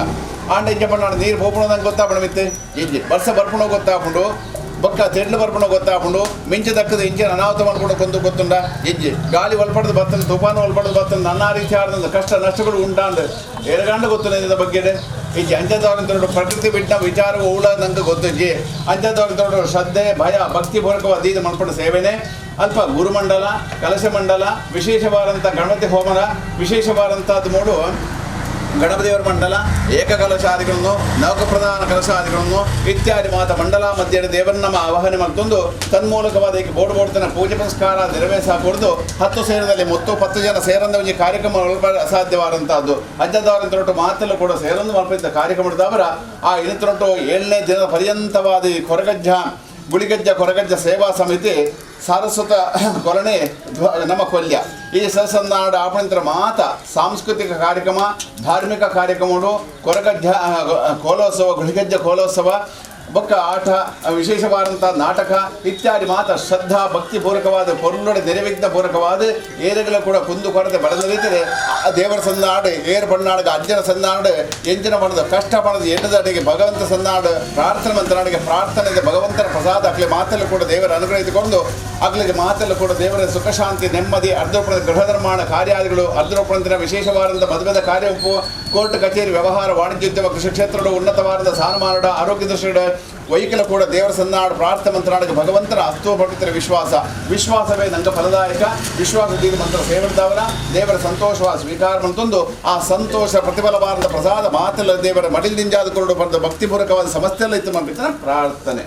ಆಂಡ ಇಂಚ ಪಣ್ಣಾಡು ನೀರು ಪೋಪುಣದಂಗೆ ಗೊತ್ತಾಪಣ ಮಿತ್ತು ಇಜ್ಜಿ ವರ್ಷ ಬರ್ಪುಣೋ ಗೊತ್ತಾಪುಂಡು ಬೊಕ್ಕ ತೆಡ್ಲು ಬರ್ಪುಣ ಗೊತ್ತಾಪುಂಡು ಮಿಂಚು ದಕ್ಕದ ಇಂಚಿನ ಅನಾಹುತ ಮಾಡ್ಕೊಂಡು ಕೊಂದು ಗೊತ್ತುಂಡ ಇಜ್ಜಿ ಗಾಳಿ ಒಲ್ಪಡದು ಬತ್ತನ ತುಫಾನು ಒಲ್ಪಡದು ಬತ್ತನ ನಾನಾ ರೀತಿಯಾದ ಕಷ್ಟ ನಷ್ಟಗಳು ಉಂಟಾಂಡು ಎರಗಂಡು ಗೊತ್ತುನ ಬಗ್ಗೆ ಇಜ್ಜಿ ಅಂಚದವರಂತೋಡು ಪ್ರಕೃತಿ ಬಿಟ್ಟ ವಿಚಾರ ಊಳ ನಂಗೆ ಗೊತ್ತಿಜ್ಜಿ ಅಂಚದವರಂತೋಡು ಶ್ರದ್ಧೆ ಭಯ ಭಕ್ತಿಪೂರ್ವಕವಾದ ಇದು ಮಲ್ಪಡ ಸೇವೆನೆ ಅಲ್ಪ ಗುರುಮಂಡಲ ಕಲಶಮಂಡಲ ವಿಶೇಷವಾದಂಥ ಗಣಪತಿ ಹೋಮನ ವಿಶೇಷವಾದಂಥದ್ದು ಮೂಡು ಗಣಪತಿಯವರ ಮಂಡಲ ಏಕಕಲಶಾದಿಗಳನ್ನು ನವಕಪ್ರಧಾನ ಕಲಶಾದಿಗಳನ್ನು ಇತ್ಯಾದಿ ಮಾತ ಮಂಡಲ ಮಧ್ಯೆ ದೇವರನ್ನ ಆವಾಹನೆ ಮತ್ತೊಂದು ತನ್ಮೂಲಕವಾದ ಈಗ ಬೋರ್ಡ್ ಬೋಡ್ತನ ಪೂಜೆ ಪುನಸ್ಕಾರ ನೆರವೇರಿಸಕೂಡದು 10 ಸೇರದಲ್ಲಿ ಮೊತ್ತ 10 ಜನ ಸೇರಂದ ಒಂದು ಕಾರ್ಯಕ್ರಮ ಅಸಾಧ್ಯವಾದಂತಹದ್ದು ಅಜ್ಜದವರಂತರೊಟ್ಟು ಮಾತೆಲ್ಲ ಕೂಡ ಸೇರಂದು ಮಲ್ಪಿದ್ದ ಕಾರ್ಯಕ್ರಮದವರ ಆ ಇನತ್ರೊಟ್ಟು 7ನೇ ದಿನದ ಪರ್ಯಂತವಾದ ಈ ಕೊರಗಜ್ಜ ಗುಳಿಗಜ್ಜ ಕೊರಗಜ್ಜ ಸೇವಾ ಸಮಿತಿ ಸಾರಸ್ವತ ಕೊಲನೆ ನಮ್ಮ ಕೊಲ್ಯ ಈ ಸಸನ್ನಾಡ ಆಪಣಂತರ ಮಾತ ಸಾಂಸ್ಕೃತಿಕ ಕಾರ್ಯಕ್ರಮ ಧಾರ್ಮಿಕ ಕಾರ್ಯಕ್ರಮಗಳು ಕೊರಗಜ್ಜ ಕೋಲೋತ್ಸವ ಗುಳಿಗಜ್ಜ ಕೋಲೋತ್ಸವ ಬೊಕ್ಕ ಆಟ ವಿಶೇಷವಾದಂಥ ನಾಟಕ ಇತ್ಯಾದಿ ಮಾತ ಶ್ರದ್ಧಾ ಭಕ್ತಿ ಪೂರಕವಾದ ಪೊರುಳೊಡೆ ನೆರವಿಘ್ನ ಪೂರಕವಾದ ಏರುಗಳ ಕೂಡ ಕುಂದು ಕೊರತೆ ಬಡದಲಿದ್ದರೆ ದೇವರ ಸನ್ನಾಡು ಏರು ಬಣ್ಣಾಡಗ ಅಜ್ಜನ ಸನ್ನಾಡು ಎಂಜಿನ ಬಣ್ಣದ ಕಷ್ಟ ಬಣ್ಣದ ಎಣ್ಣದ ಅಡಿಗೆ ಭಗವಂತ ಸನ್ನಾಡು ಪ್ರಾರ್ಥನೆ ಮಂತ್ರನಾಡಿಗೆ ಪ್ರಾರ್ಥನೆ ಭಗವಂತನ ಪ್ರಸಾದ ಅಗ್ಲಿ ಮಾತಲ್ಲೂ ಕೂಡ ದೇವರ ಅನುಗ್ರಹ ಇದ್ದುಕೊಂಡು ಅಗ್ಲಿಗೆ ಮಾತಲ್ಲೂ ಕೂಡ ದೇವರ ಸುಖ ಶಾಂತಿ ನೆಮ್ಮದಿ ಅರ್ಧೋಪಣದ ಗೃಹ ನಿರ್ಮಾಣ ಕಾರ್ಯಾದಿಗಳು ಅರ್ಧೋಪಣದ ವಿಶೇಷವಾದಂಥ ಮದುವೆದ ಕಾರ್ಯ ಕೋರ್ಟ್ ಕಚೇರಿ ವ್ಯವಹಾರ ವಾಣಿಜ್ಯೋದ್ಯಮ ಕೃಷಿ ಕ್ಷೇತ್ರಗಳು ಉನ್ನತವಾದ ಸ್ಥಾನಮಾನಡ ಆರೋಗ್ಯ ದೃಷ್ಟಿಯ ವೈಕಲ ಕೂಡ ದೇವರ ಸನ್ನಾಡು ಪ್ರಾರ್ಥನೆ ಮಂತ್ರಾಡಿಗೆ ಭಗವಂತನ ಅಸ್ತೋಪವಿತ್ರ ವಿಶ್ವಾಸ ವಿಶ್ವಾಸವೇ ನಂಗೆ ಫಲದಾಯಕ ವಿಶ್ವಾಸದಿಂದ ಮಂತ್ರ ಸೇವರ್ದವರ ದೇವರ ಸಂತೋಷವಾದ ಸ್ವೀಕಾರ ಮಂತೊಂದು ಆ ಸಂತೋಷ ಪ್ರತಿಫಲವಾದ ಪ್ರಸಾದ ಮಾತೆಲ್ಲ ದೇವರ ಮಡಿಲಿಂಜಾದ ಕೊರಡು ಬಂದ ಭಕ್ತಿಪೂರ್ವಕವಾದ ಸಮಸ್ಯೆಲ್ಲ ಇತ್ತು ಮಂಪಿತನ ಪ್ರಾರ್ಥನೆ.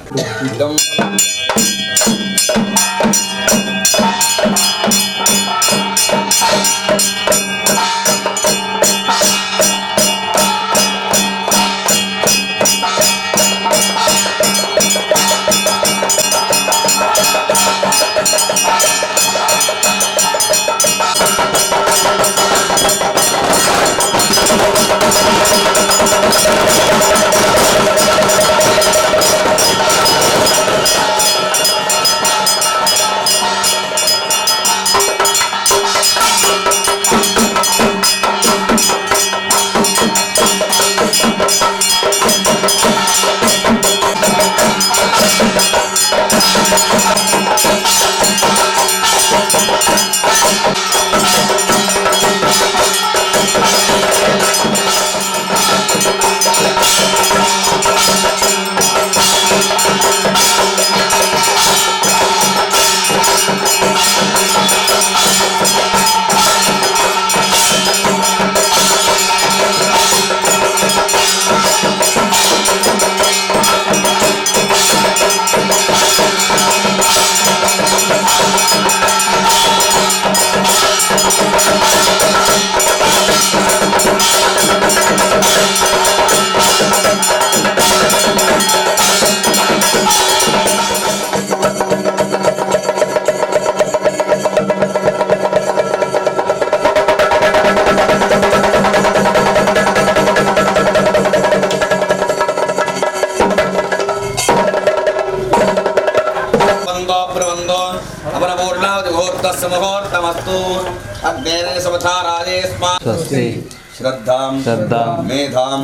श्रद्धां मेधां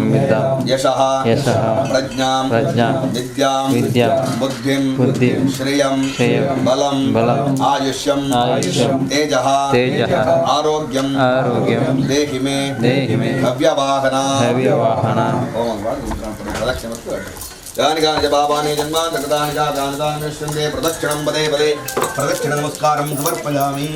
यशः प्रज्ञां विद्यां बुद्धिं श्रियं बलं आयुष्यं तेजः आरोग्यं देहि मे हव्यवाहना। यानि कानि च पापानि जन्मान्तकृतानि च तानि तानि नश्यन्ते प्रदक्षिणं पदे पदे प्रदक्षिण नमस्कारं समर्पयामि।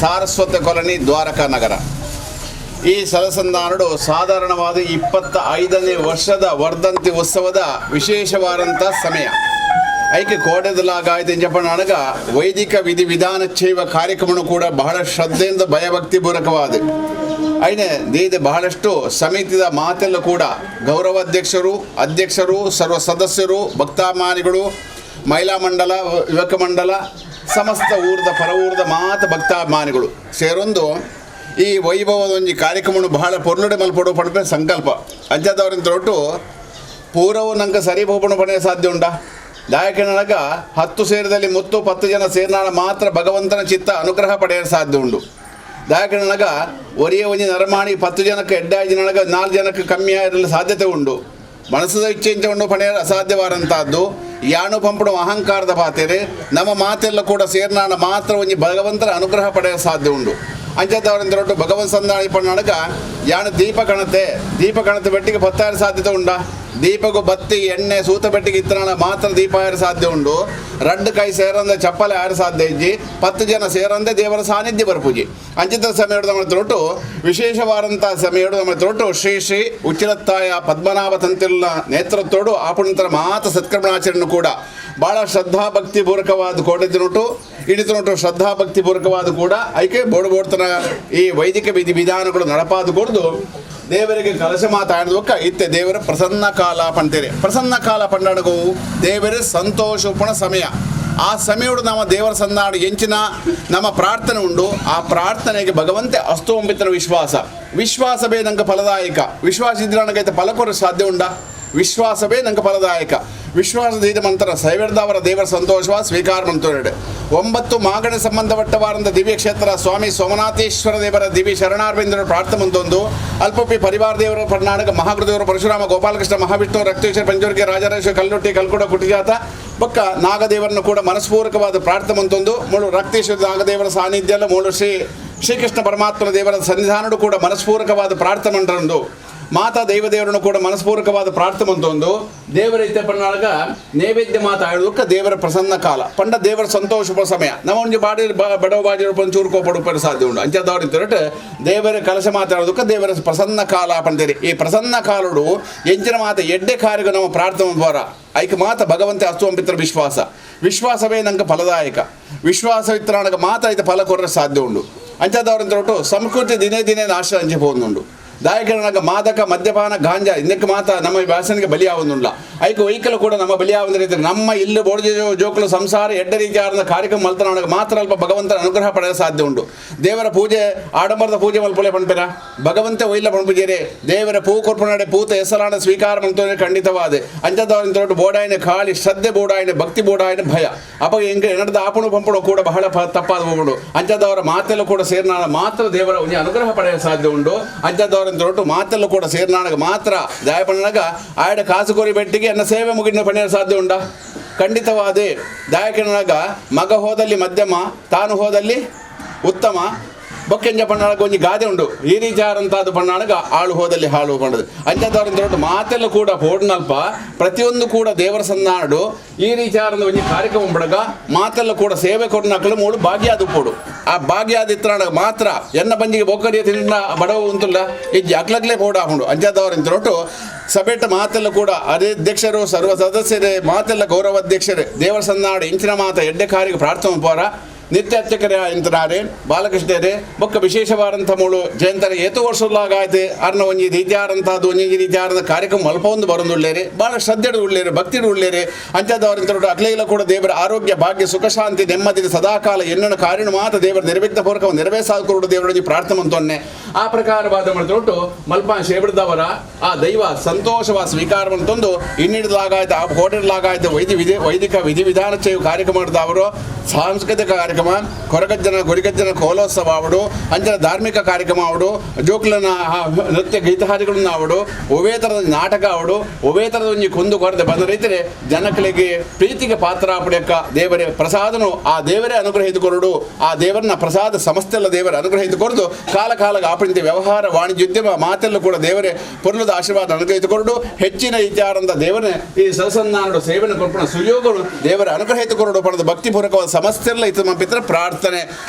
Saraswata colony Dwarka ನಗರ ಈ ಸರಸಂದಾನುಡು ಸಾಧಾರಣವಾದ 25ನೇ ವರ್ಷದ ವರ್ಧಂತಿ ಉತ್ಸವದ ವಿಶೇಷವಾದಂಥ ಸಮಯ. ಐಕೆ ಕೋಡೆದಲಾಗಾಯ್ತು ಎಂಜಪ್ಪನಗ ವೈದಿಕ ವಿಧಿ ವಿಧಾನ ಚೈವ ಕಾರ್ಯಕ್ರಮ ಕೂಡ ಬಹಳ ಶ್ರದ್ಧೆಯಿಂದ ಭಯಭಕ್ತಿ ಪೂರ್ವಕವಾದ ಐನೆ ದೇದ ಬಹಳಷ್ಟು ಸಮಿತಿಯ ಮಾತೆಲ್ಲ ಕೂಡ ಗೌರವಾಧ್ಯಕ್ಷರು, ಅಧ್ಯಕ್ಷರು, ಸರ್ವ ಸದಸ್ಯರು, ಭಕ್ತಾಮಾನಿಗಳು, ಮಹಿಳಾ ಮಂಡಲ, ಯುವಕ ಮಂಡಲ, ಸಮಸ್ತ ಊರದ ಪರವೂರದ ಮಾತ ಭಕ್ತಾಭಿಮಾನಿಗಳು ಸೇರೊಂದು ಈ ವೈಭವದ ಒಂಜಿ ಕಾರ್ಯಕ್ರಮ ಬಹಳ ಪೊರ್ಲುಡೆ ಮಲ್ಪೊಡು ಪಡ್ಪೆ ಸಂಕಲ್ಪ ಅಂಚದವರಿಂದ ಒಟ್ಟು ಪೂರವು ನಂಗೆ ಸರಿ ಹೋಪಣ ಪಡೆಯ ಸಾಧ್ಯ ಉಂಟಾ. ದಾಯಕನಳಗ 10 ಸೇರದಲ್ಲಿ ಮುತ್ತು 10 ಜನ ಸೇರ್ನಾಳ ಮಾತ್ರ ಭಗವಂತನ ಚಿತ್ತ ಅನುಗ್ರಹ ಪಡೆಯ ಸಾಧ್ಯ ಉಂಟು. ದಾಯಕನಳಗ ಒರಿಯ ಒಂಜಿ ನರಮಾಣಿ 10 ಜನಕ್ಕೆ ಎಡ್ಡಾಜಿನಳಗ 4 ಜನಕ್ಕೆ ಕಮ್ಮಿ ಆಗಿರಲು ಸಾಧ್ಯತೆ ಉಂಟು. ಮನಸ್ಸದ ಇಚ್ಛೆ ಉಂಡು ಪಡೆಯ ಅಸಾಧ್ಯವಾದಂಥದ್ದು ಯಾನು ಪಂಪಡು ಅಹಂಕಾರದ ಪಾತೆರೆ ನಮ್ಮ ಮಾತೆಲ್ಲ ಕೂಡ ಸೇರ್ನಾಣ ಮಾತ್ರ ಒಂಜಿ ಭಗವಂತನ ಅನುಗ್ರಹ ಪಡೆಯ ಸಾಧ್ಯ ಉಂಟು. ಅಂಚದವರಿಂದ ಭಗವಂತ ಸಂದಾಳಿ ಪಣ್ಣಾಡಗ ಯಾನು ದೀಪ ಕಣತೆ ದೀಪ ಕಣತೆ ಬೆಟ್ಟಿಗೆ ಪತ್ತಾರ ಸಾಧ್ಯತೆ ಉಂಟಾ. ದೀಪಗೂ ಬತ್ತಿ ಎಣ್ಣೆ ಸೂತ ಬೆಟ್ಟಿಗೆ ಇತ್ತನಾಳ ಮಾತ್ರ ದೀಪ ಆರ ಸಾಧ್ಯ ಉಂಟು. 2 ಕೈ ಸೇರಂದೆ ಚಪ್ಪಲೆ ಆರ ಸಾಧ್ಯ ಇಜ್ಜಿ 10 ಜನ ಸೇರಂದೆ ದೇವರ ಸಾನ್ನಿಧ್ಯ ಬರ್ಪೂಜಿ. ಅಂಚಿತ ಸಮಯ ನಮ್ಮ ತೊಟ್ಟು ವಿಶೇಷವಾದಂಥ ಸಮಯ ನಮ್ಮ ತೊಟ್ಟು ಶ್ರೀ ಶ್ರೀ ಉಚ್ಚಿಲತ್ತಾಯ ಪದ್ಮನಾಭ ತಂತಿಲ್ಲ ನೇತೃತ್ವೋಡು ಆಪುಣಂತರ ಮಾತ ಸತ್ಕರ್ಮಣಾಚರಣೆ ಕೂಡ ಭಾಳ ಶ್ರದ್ಧಾಭಕ್ತಿ ಪೂರ್ವಕವಾದ ಕೋಟೆದಿನುಟು ಹಿಡಿತನುಟು ಶ್ರದ್ಧಾಭಕ್ತಿ ಪೂರ್ವಕವಾದ ಕೂಡ ಐಕೆ ಬೋಡು ಬೋಡ್ತನ ಈ ವೈದಿಕ ವಿಧಿ ವಿಧಾನಗಳು ನಡಪಾದ ಕೊಡ್ದು ದೇವರಿಗೆ ಕಲಶ ಮಾತಾಡಿದಕ್ಕ ಇತ್ತೆ ದೇವರ ಪ್ರಸನ್ನ ಕಾಲ ಪಂತೇರೆ. ಪ್ರಸನ್ನ ಕಾಲ ಪಂಡಾಡಗವು ದೇವರ ಸಂತೋಷೋಪಣ ಸಮಯ. ಆ ಸಮಯಡು ನಮ್ಮ ದೇವರ ಸಂದಾಡು ಎಂಚಿನ ನಮ್ಮ ಪ್ರಾರ್ಥನೆ ಉಂಡು. ಆ ಪ್ರಾರ್ಥನೆಗೆ ಭಗವಂತೆ ಅಸ್ತು ಒಂಬಿತನ ವಿಶ್ವಾಸ. ವಿಶ್ವಾಸವೇ ನಂಗೆ ಫಲದಾಯಕ. ವಿಶ್ವಾಸ ಇದ್ರೆ ನನಗೈತೆ ಫಲ ಕೊರ ಸಾಧ್ಯ ಉಂಡ. ವಿಶ್ವಾಸವೇ ನಂಗೆ ಫಲದಾಯಕ. ವಿಶ್ವಾಸದ ಮಂತ್ರ ಸೈವರ್ದವರ ದೇವರ ಸಂತೋಷವ ಸ್ವೀಕಾರ ಮಂತೋರೆಡೆ 9 ಮಾಗಣೆ ಸಂಬಂಧಪಟ್ಟವಾರಂದ ದಿವ್ಯ ಕ್ಷೇತ್ರ ಸ್ವಾಮಿ ಸೋಮನಾಥೇಶ್ವರ ದೇವರ ದಿವ್ಯ ಶರಣಾರ್ವಿಂದರು ಪ್ರಾರ್ಥನೆ ಮುಂದೊಂದು ಅಲ್ಪಪಿ ಪರಿವಾರ ದೇವರ ಕರ್ನಾಟಕ ಮಹಾಗುರುದೇವರು ಪರಶುರಾಮ ಗೋಪಾಲಕೃಷ್ಣ ಮಹಾವಿಷ್ಣು ರಕ್ತೇಶ್ವರ ಪಂಚೋರ್ಗೆ ರಾಜರಾಜೇಶ್ವರ ಕಲ್ಲೊಟ್ಟಿ ಕಲ್ಕುಡ ಕುಟಿಜಾತ ಬೊಕ್ಕ ನಾಗದೇವರನ್ನು ಕೂಡ ಮನಸ್ಪೂರ್ವಕವಾದ ಪ್ರಾರ್ಥನೆ ಮಂತೊಂದು ಮುಳು ರಕ್ತೇಶ್ವರ ನಾಗದೇವರ ಸಾನ್ನಿಧ್ಯ ಮುಳು ಶ್ರೀ ಶ್ರೀಕೃಷ್ಣ ಪರಮಾತ್ಮನ ದೇವರ ಸನ್ನಿಧಾನಡು ಕೂಡ ಮನಸ್ಪೂರ್ವಕವಾದ ಪ್ರಾರ್ಥನೆ ಮಂಟಂದು ಮಾತಾ ದೈವದೇವರನ್ನು ಕೂಡ ಮನಸ್ಪೂರ್ವಕವಾದ ಪ್ರಾರ್ಥನೆ ಮಂತೊಂದು ದೇವರ ಇತ್ತೆ ಪಣ್ಣಾಗ ನೈವೇದ್ಯ ಮಾತಾಡೋದಕ್ಕೆ ದೇವರ ಪ್ರಸನ್ನ ಕಾಲ ಪಂಡ ದೇವರ ಸಂತೋಷ ಸಮಯ. ನಮ್ಮ ಒಂಜಿ ಬಾಡಿ ಬಡವ ಬಾಡಿ ಒಂಚೂರು ಕೋಪಡು ಸಾಧ್ಯ ಉಂಟು ಅಂಚದವ್ರು ಇತ್ತೊರಟು ದೇವರ ಕಲಶ ಮಾತಾಡೋದಕ್ಕೆ ದೇವರ ಪ್ರಸನ್ನ ಕಾಲ ಪಂಡೇರಿ. ಈ ಪ್ರಸನ್ನ ಕಾಲಡು ಎಂಚಿನ ಮಾತ ಎಡ್ಡೆ ಕಾರ್ಯಕ್ಕೆ ನಮ್ಮ ಪ್ರಾರ್ಥನೆ ದ್ವಾರ ಐಕ ಮಾತ ಭಗವಂತೆ ಅಸ್ತು ಅಂಬಿತ್ರ ವಿಶ್ವಾಸ. ವಿಶ್ವಾಸವೇ ನಂಗೆ ಫಲದಾಯಕ. ವಿಶ್ವಾಸ ಇತ್ತರಾಣಗ ಮಾತ ಐತೆ ಫಲ ಕೊರ್ರೆ ಸಾಧ್ಯ ಉಂಡು. ಅಂಚದವರಂತೊಟ್ಟು ಸಂಸ್ಕೃತಿ ದಿನೇ ದಿನೇ ನಾಶ ಅಂಚೆ ಹೋಗುಂಡು. ದಾಯಕನಾಗ ಮಾದಕ ಮದ್ಯಪಾನ ಗಾಂಜಾ ಇದಕ್ಕೆ ಮಾತ ನಮ್ಮ ವ್ಯಾಸನಿಗೆ ಬಲಿಯಾವುದುಲ್ಲ. ಐಕ ವೈಕಲ್ ಕೂಡ ನಮ್ಮ ಬಲಿಯಾವಂದ್ರೆ ನಮ್ಮ ಇಲ್ಲಿ ಬೋರ್ಜ ಜೋಕುಲು ಸಂಸಾರ ಎಡ್ಡ ರೀತಿಯಾದ ಕಾರ್ಯಕ್ರಮ ಮಲ್ತನಾಗ ಮಾತ್ರ ಅಲ್ಪ ಭಗವಂತನ ಅನುಗ್ರಹ ಪಡೆಯ ಸಾಧ್ಯ ಉಂಟು. ದೇವರ ಪೂಜೆ ಆಡಂಬರದ ಪೂಜೆ ಮಲ್ಪೊಲೆ ಪಣ್ಪೆರ ಭಗವಂತ ಒಯ್ಲ ಪಣ್ಪುಜೇರೆ ದೇವರ ಪೂ ಕೊರ್ಪುನಾಡೆ ಪೂತ ಹೆಸರಾಣ ಸ್ವೀಕಾರ ಮಂತೋನೆ ಖಂಡಿತವಾದ ಅಂಚದವರಿಂದ ಬೋಡಾಯನ ಖಾಲಿ ಶ್ರದ್ಧೆ ಬೋಡಾಯನ ಭಕ್ತಿ ಬೋಡಾಯನ ಭಯ ಅಪ್ಪ ಎಂಗೆ ನಡೆದ ಆಪಣು ಪಂಪಣು ಕೂಡ ಬಹಳ ತಪ್ಪಾದ ಹೋಗುಡು. ಅಂಚದವರ ಮಾತೆಲ್ಲ ಕೂಡ ಸೇರ್ನಾಳ ಮಾತ್ರ ದೇವರ ಒಂದು ಅನುಗ್ರಹ ಪಡೆಯ ಸಾಧ್ಯ ಉಂಟು. ಅಂಚದವರ ದೊಡ್ಡ ಮಾತೆಲ್ಲ ಕೂಡ ಸೇರ್ನಾಳಗ ಮಾತ್ರ ದಾಯಪಣ್ಣನಾಗ ಆಯಡ ಕಾಸು ಕೋರಿ ಬೆಟ್ಟಿಗೆ ಎನ್ನ ಸೇವೆ ಮುಗಿನ ಪಣಿಯ ಸಾಧ್ಯ ಉಂಡ. ಖಂಡಿತವಾದ ದಾಯಕನಾಗ ಮಗ ಹೋದಲ್ಲಿ ಮಧ್ಯಮ, ತಾನು ಹೋದಲ್ಲಿ ಉತ್ತಮ. ಬೊಕ್ಕೆಂಜ ಪಣ್ಣಾಳಗ ಒಂಜಿ ಗಾದೆ ಉಂಡು ಈ ರೀತಿಯಾದಂಥದ್ದು ಪಣ್ಣಾಳಗ ಆಳು ಹೋದಲ್ಲಿ ಹಾಳು ಪಣ್ಣದು. ಅಂಚದವರಿಂದ ದೊಡ್ಡ ಮಾತೆಲ್ಲ ಕೂಡ ಪೋಡ್ನಲ್ಪ ಪ್ರತಿಯೊಂದು ಕೂಡ ದೇವರ ಸನ್ನಾಡು ಈ ರೀತಿಯಾದ ಒಂಜಿ ಕಾರ್ಯಕ್ರಮ ಬಡಗ ಮಾತೆಲ್ಲ ಕೂಡ ಸೇವೆ ಕೊಡ್ನಕ್ಕಲು ಮೂಳು ಭಾಗ್ಯಾದು ಪೋಡು. ಆ ಭಾಗ್ಯಾದ ಇತ್ರಾಣಗ ಮಾತ್ರ ಎನ್ನ ಬಂಜಿಗೆ ಬೊಕ್ಕರಿಯ ತಿನ್ನ ಬಡವ ಉಂಟುಲ್ಲ ಇಜ್ಜಿ ಅಕ್ಲಗ್ಲೇ ಪೋಡ ಹಾಕೊಂಡು. ಅಂಚದವರಿಂದ ದೊಡ್ಡ ಸಭೆಟ ಮಾತೆಲ್ಲ ಕೂಡ ಅದೇ ಅಧ್ಯಕ್ಷರು ಸರ್ವ ಸದಸ್ಯರೇ ಮಾತೆಲ್ಲ ಗೌರವಾಧ್ಯಕ್ಷರೇ ದೇವರ ಸನ್ನಾಡು ಇಂಚಿನ ಮಾತ ಎಡ್ಡೆ ಕಾರಿಗೆ ಪ್ರಾರ್ಥನೆ ಪೋರ ನಿತ್ಯ ಅರ್ಚಕರೇ ಇಂತನಾರೆ ಬಾಲಕೃಷ್ಣರೇ ಬೊಕ್ಕ ವಿಶೇಷವಾದಂಥ ಮೂಳು ಜಯಂತರ ಏತು ವರ್ಷಲಾಗಾಯ್ತು ಅರ್ನ ಒಂಜಿ ರೀತಿಯಾದಂಥದ್ದು ಒಂಜಿ ರೀತಿಯಾದ ಕಾರ್ಯಕ್ರಮ ಮಲ್ಪ ಒಂದು ಬರೊಂದುಳ್ಳೇರಿ ಭಾಳ ಶ್ರದ್ಧೆಡು ಉಳ್ಳೇರಿ ಭಕ್ತಿಡು ಉಳ್ಳೇರಿ. ಅಂಚದವರಿಂತ ಅಗ್ಲೆಲ್ಲ ಕೂಡ ದೇವರ ಆರೋಗ್ಯ ಭಾಗ್ಯ ಸುಖ ಶಾಂತಿ ನೆಮ್ಮದಿ ಸದಾಕಾಲ ಎನ್ನಣ ಕಾರ್ಯನು ಮಾತ್ರ ದೇವರ ನಿರ್ವಿಘ್ನ ಪೂರ್ವಕ ನೆರವೇರಿಸಾಕೊರಡು ದೇವರೊಂಜಿ ಪ್ರಾರ್ಥನೆ ಮಂತೊನ್ನೆ. ಆ ಪ್ರಕಾರವಾದ ಮಾಡಿದೊಟ್ಟು ಮಲ್ಪ ಶೇಬಿಡ್ದವರ ಆ ದೈವ ಸಂತೋಷವಾದ ಸ್ವೀಕಾರ ಮಂತೊಂದು ಇನ್ನಿಡ್ಲಾಗಾಯ್ತು ಆ ಹೋಟೆಲ್ಲಾಗಾಯ್ತು ವೈದಿಕ ವಿಧಿವಿಧಾನ చేయు ಕಾರ್ಯಕ್ರಮ ಮಾಡಿದವರು ಸಾಂಸ್ಕೃತಿಕ ಕಾರ್ಯಕ್ರಮ ಕೊರಗಜ್ಜನ ಗುರಿಗಜ್ಜನ ಕೋಲೋತ್ಸವ ಅವಡು ಅಂಚನ ಧಾರ್ಮಿಕ ಕಾರ್ಯಕ್ರಮ ಅವಡು ಜೋಕ್ಲನ ನೃತ್ಯ ಗೀತಹಾರಿಗಳನ್ನ ಅವಡು ಒವೇ ಥರದ ನಾಟಕ ಅವಡು ಒವೇ ಥರದ ಒಂಜಿ ಕುಂದು ಕೊರತೆ ಬಂದ ರೈತರೆ ಜನಗಳಿಗೆ ಪ್ರೀತಿಗೆ ಪಾತ್ರ ಪಡೆಯಕ್ಕ ದೇವರೇ ಪ್ರಸಾದನು ಆ ದೇವರೇ ಅನುಗ್ರಹಿತ ಕೊರಡು. ಆ ದೇವರನ್ನ ಪ್ರಸಾದ ಸಮಸ್ತೆಲ್ಲ ದೇವರ ಅನುಗ್ರಹಿತ ಕೊರದು ಕಾಲ ಕಾಲಕ್ಕೆ ಆಪಣಿತ ವ್ಯವಹಾರ ವಾಣಿಜ್ಯೋದ್ಯಮ ಮಾತೆಲ್ಲ ಕೂಡ ದೇವರೇ ಪೊರ್ಲದ ಆಶೀರ್ವಾದ ಅನುಗ್ರಹಿತ ಕೊರಡು. ಹೆಚ್ಚಿನ ವಿಚಾರಂದ ದೇವರೇ ಈ ಸದಸನ್ನಾಡು ಸೇವನೆ ಕೊರ್ಪಣ ಸುಯೋಗಗಳು ದೇವರ ಅನುಗ್ರಹಿತ ಕೊರಡು ಪಡೆದ ಭಕ್ತಿಪೂರ್ವಕವಾದ ಸಮಸ್ತೆಲ್ಲ ಇತ್ತು ನಮ್ಮ ಪಿತ್ರ ಪ್ರಾರ್ಥನೆ.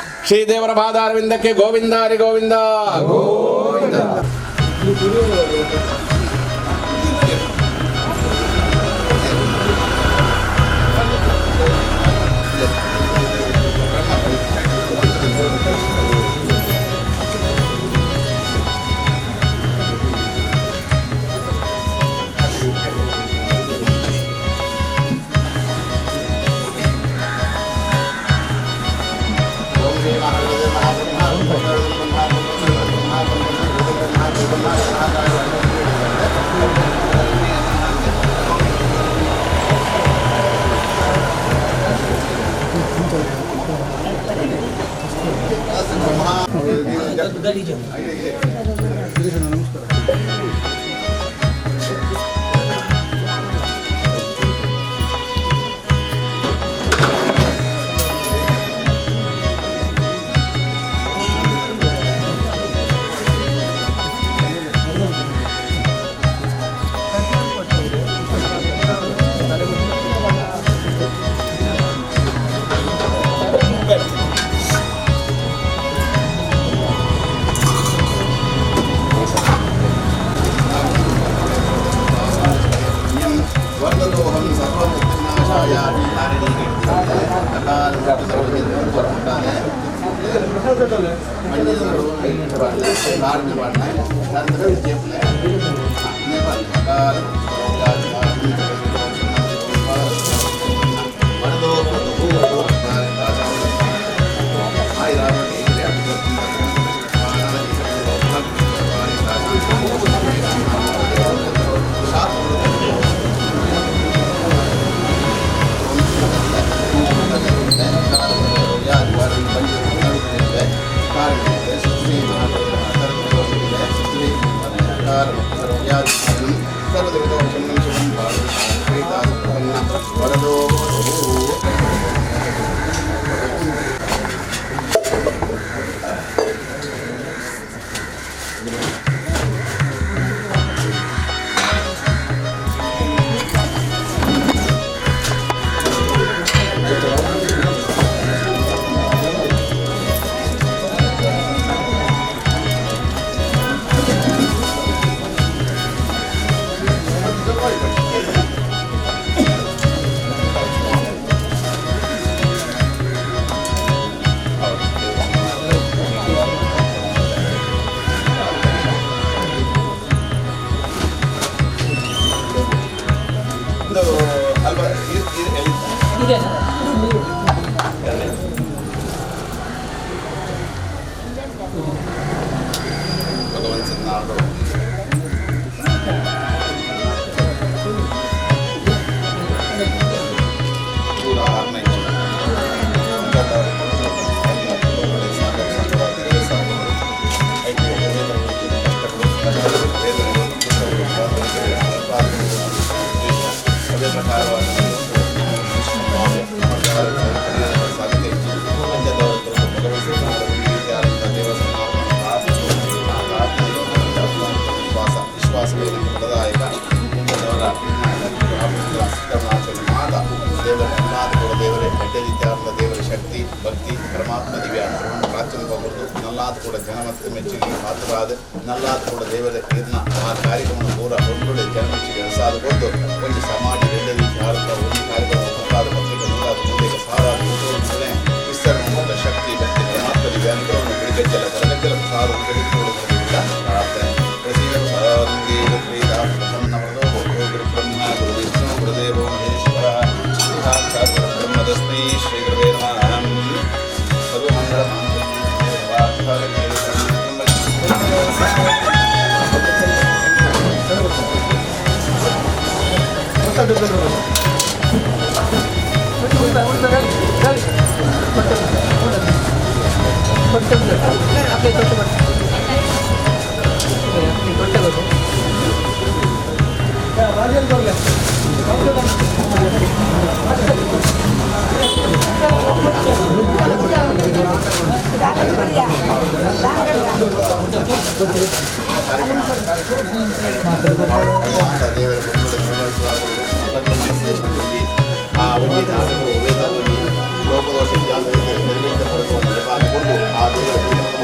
ಶ್ರೀದೇವರ ಪಾದಾರವಿಂದಕ್ಕೆ ಗೋವಿಂದ ಹರಿ ಗೋವಿಂದ ಗೋವಿಂದ.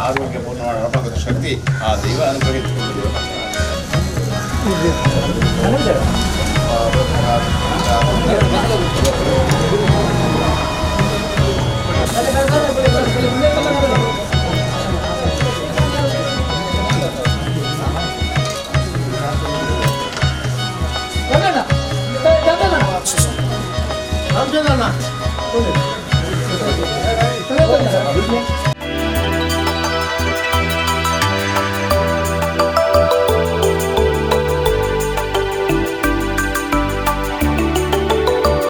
ಆರೋಗ್ಯಪೂರ್ಣವಾದ ಶಕ್ತಿ ಆ ದೈವ ಅನುಗ್ರಹಿಸಿಕೊಂಡಿದೆ.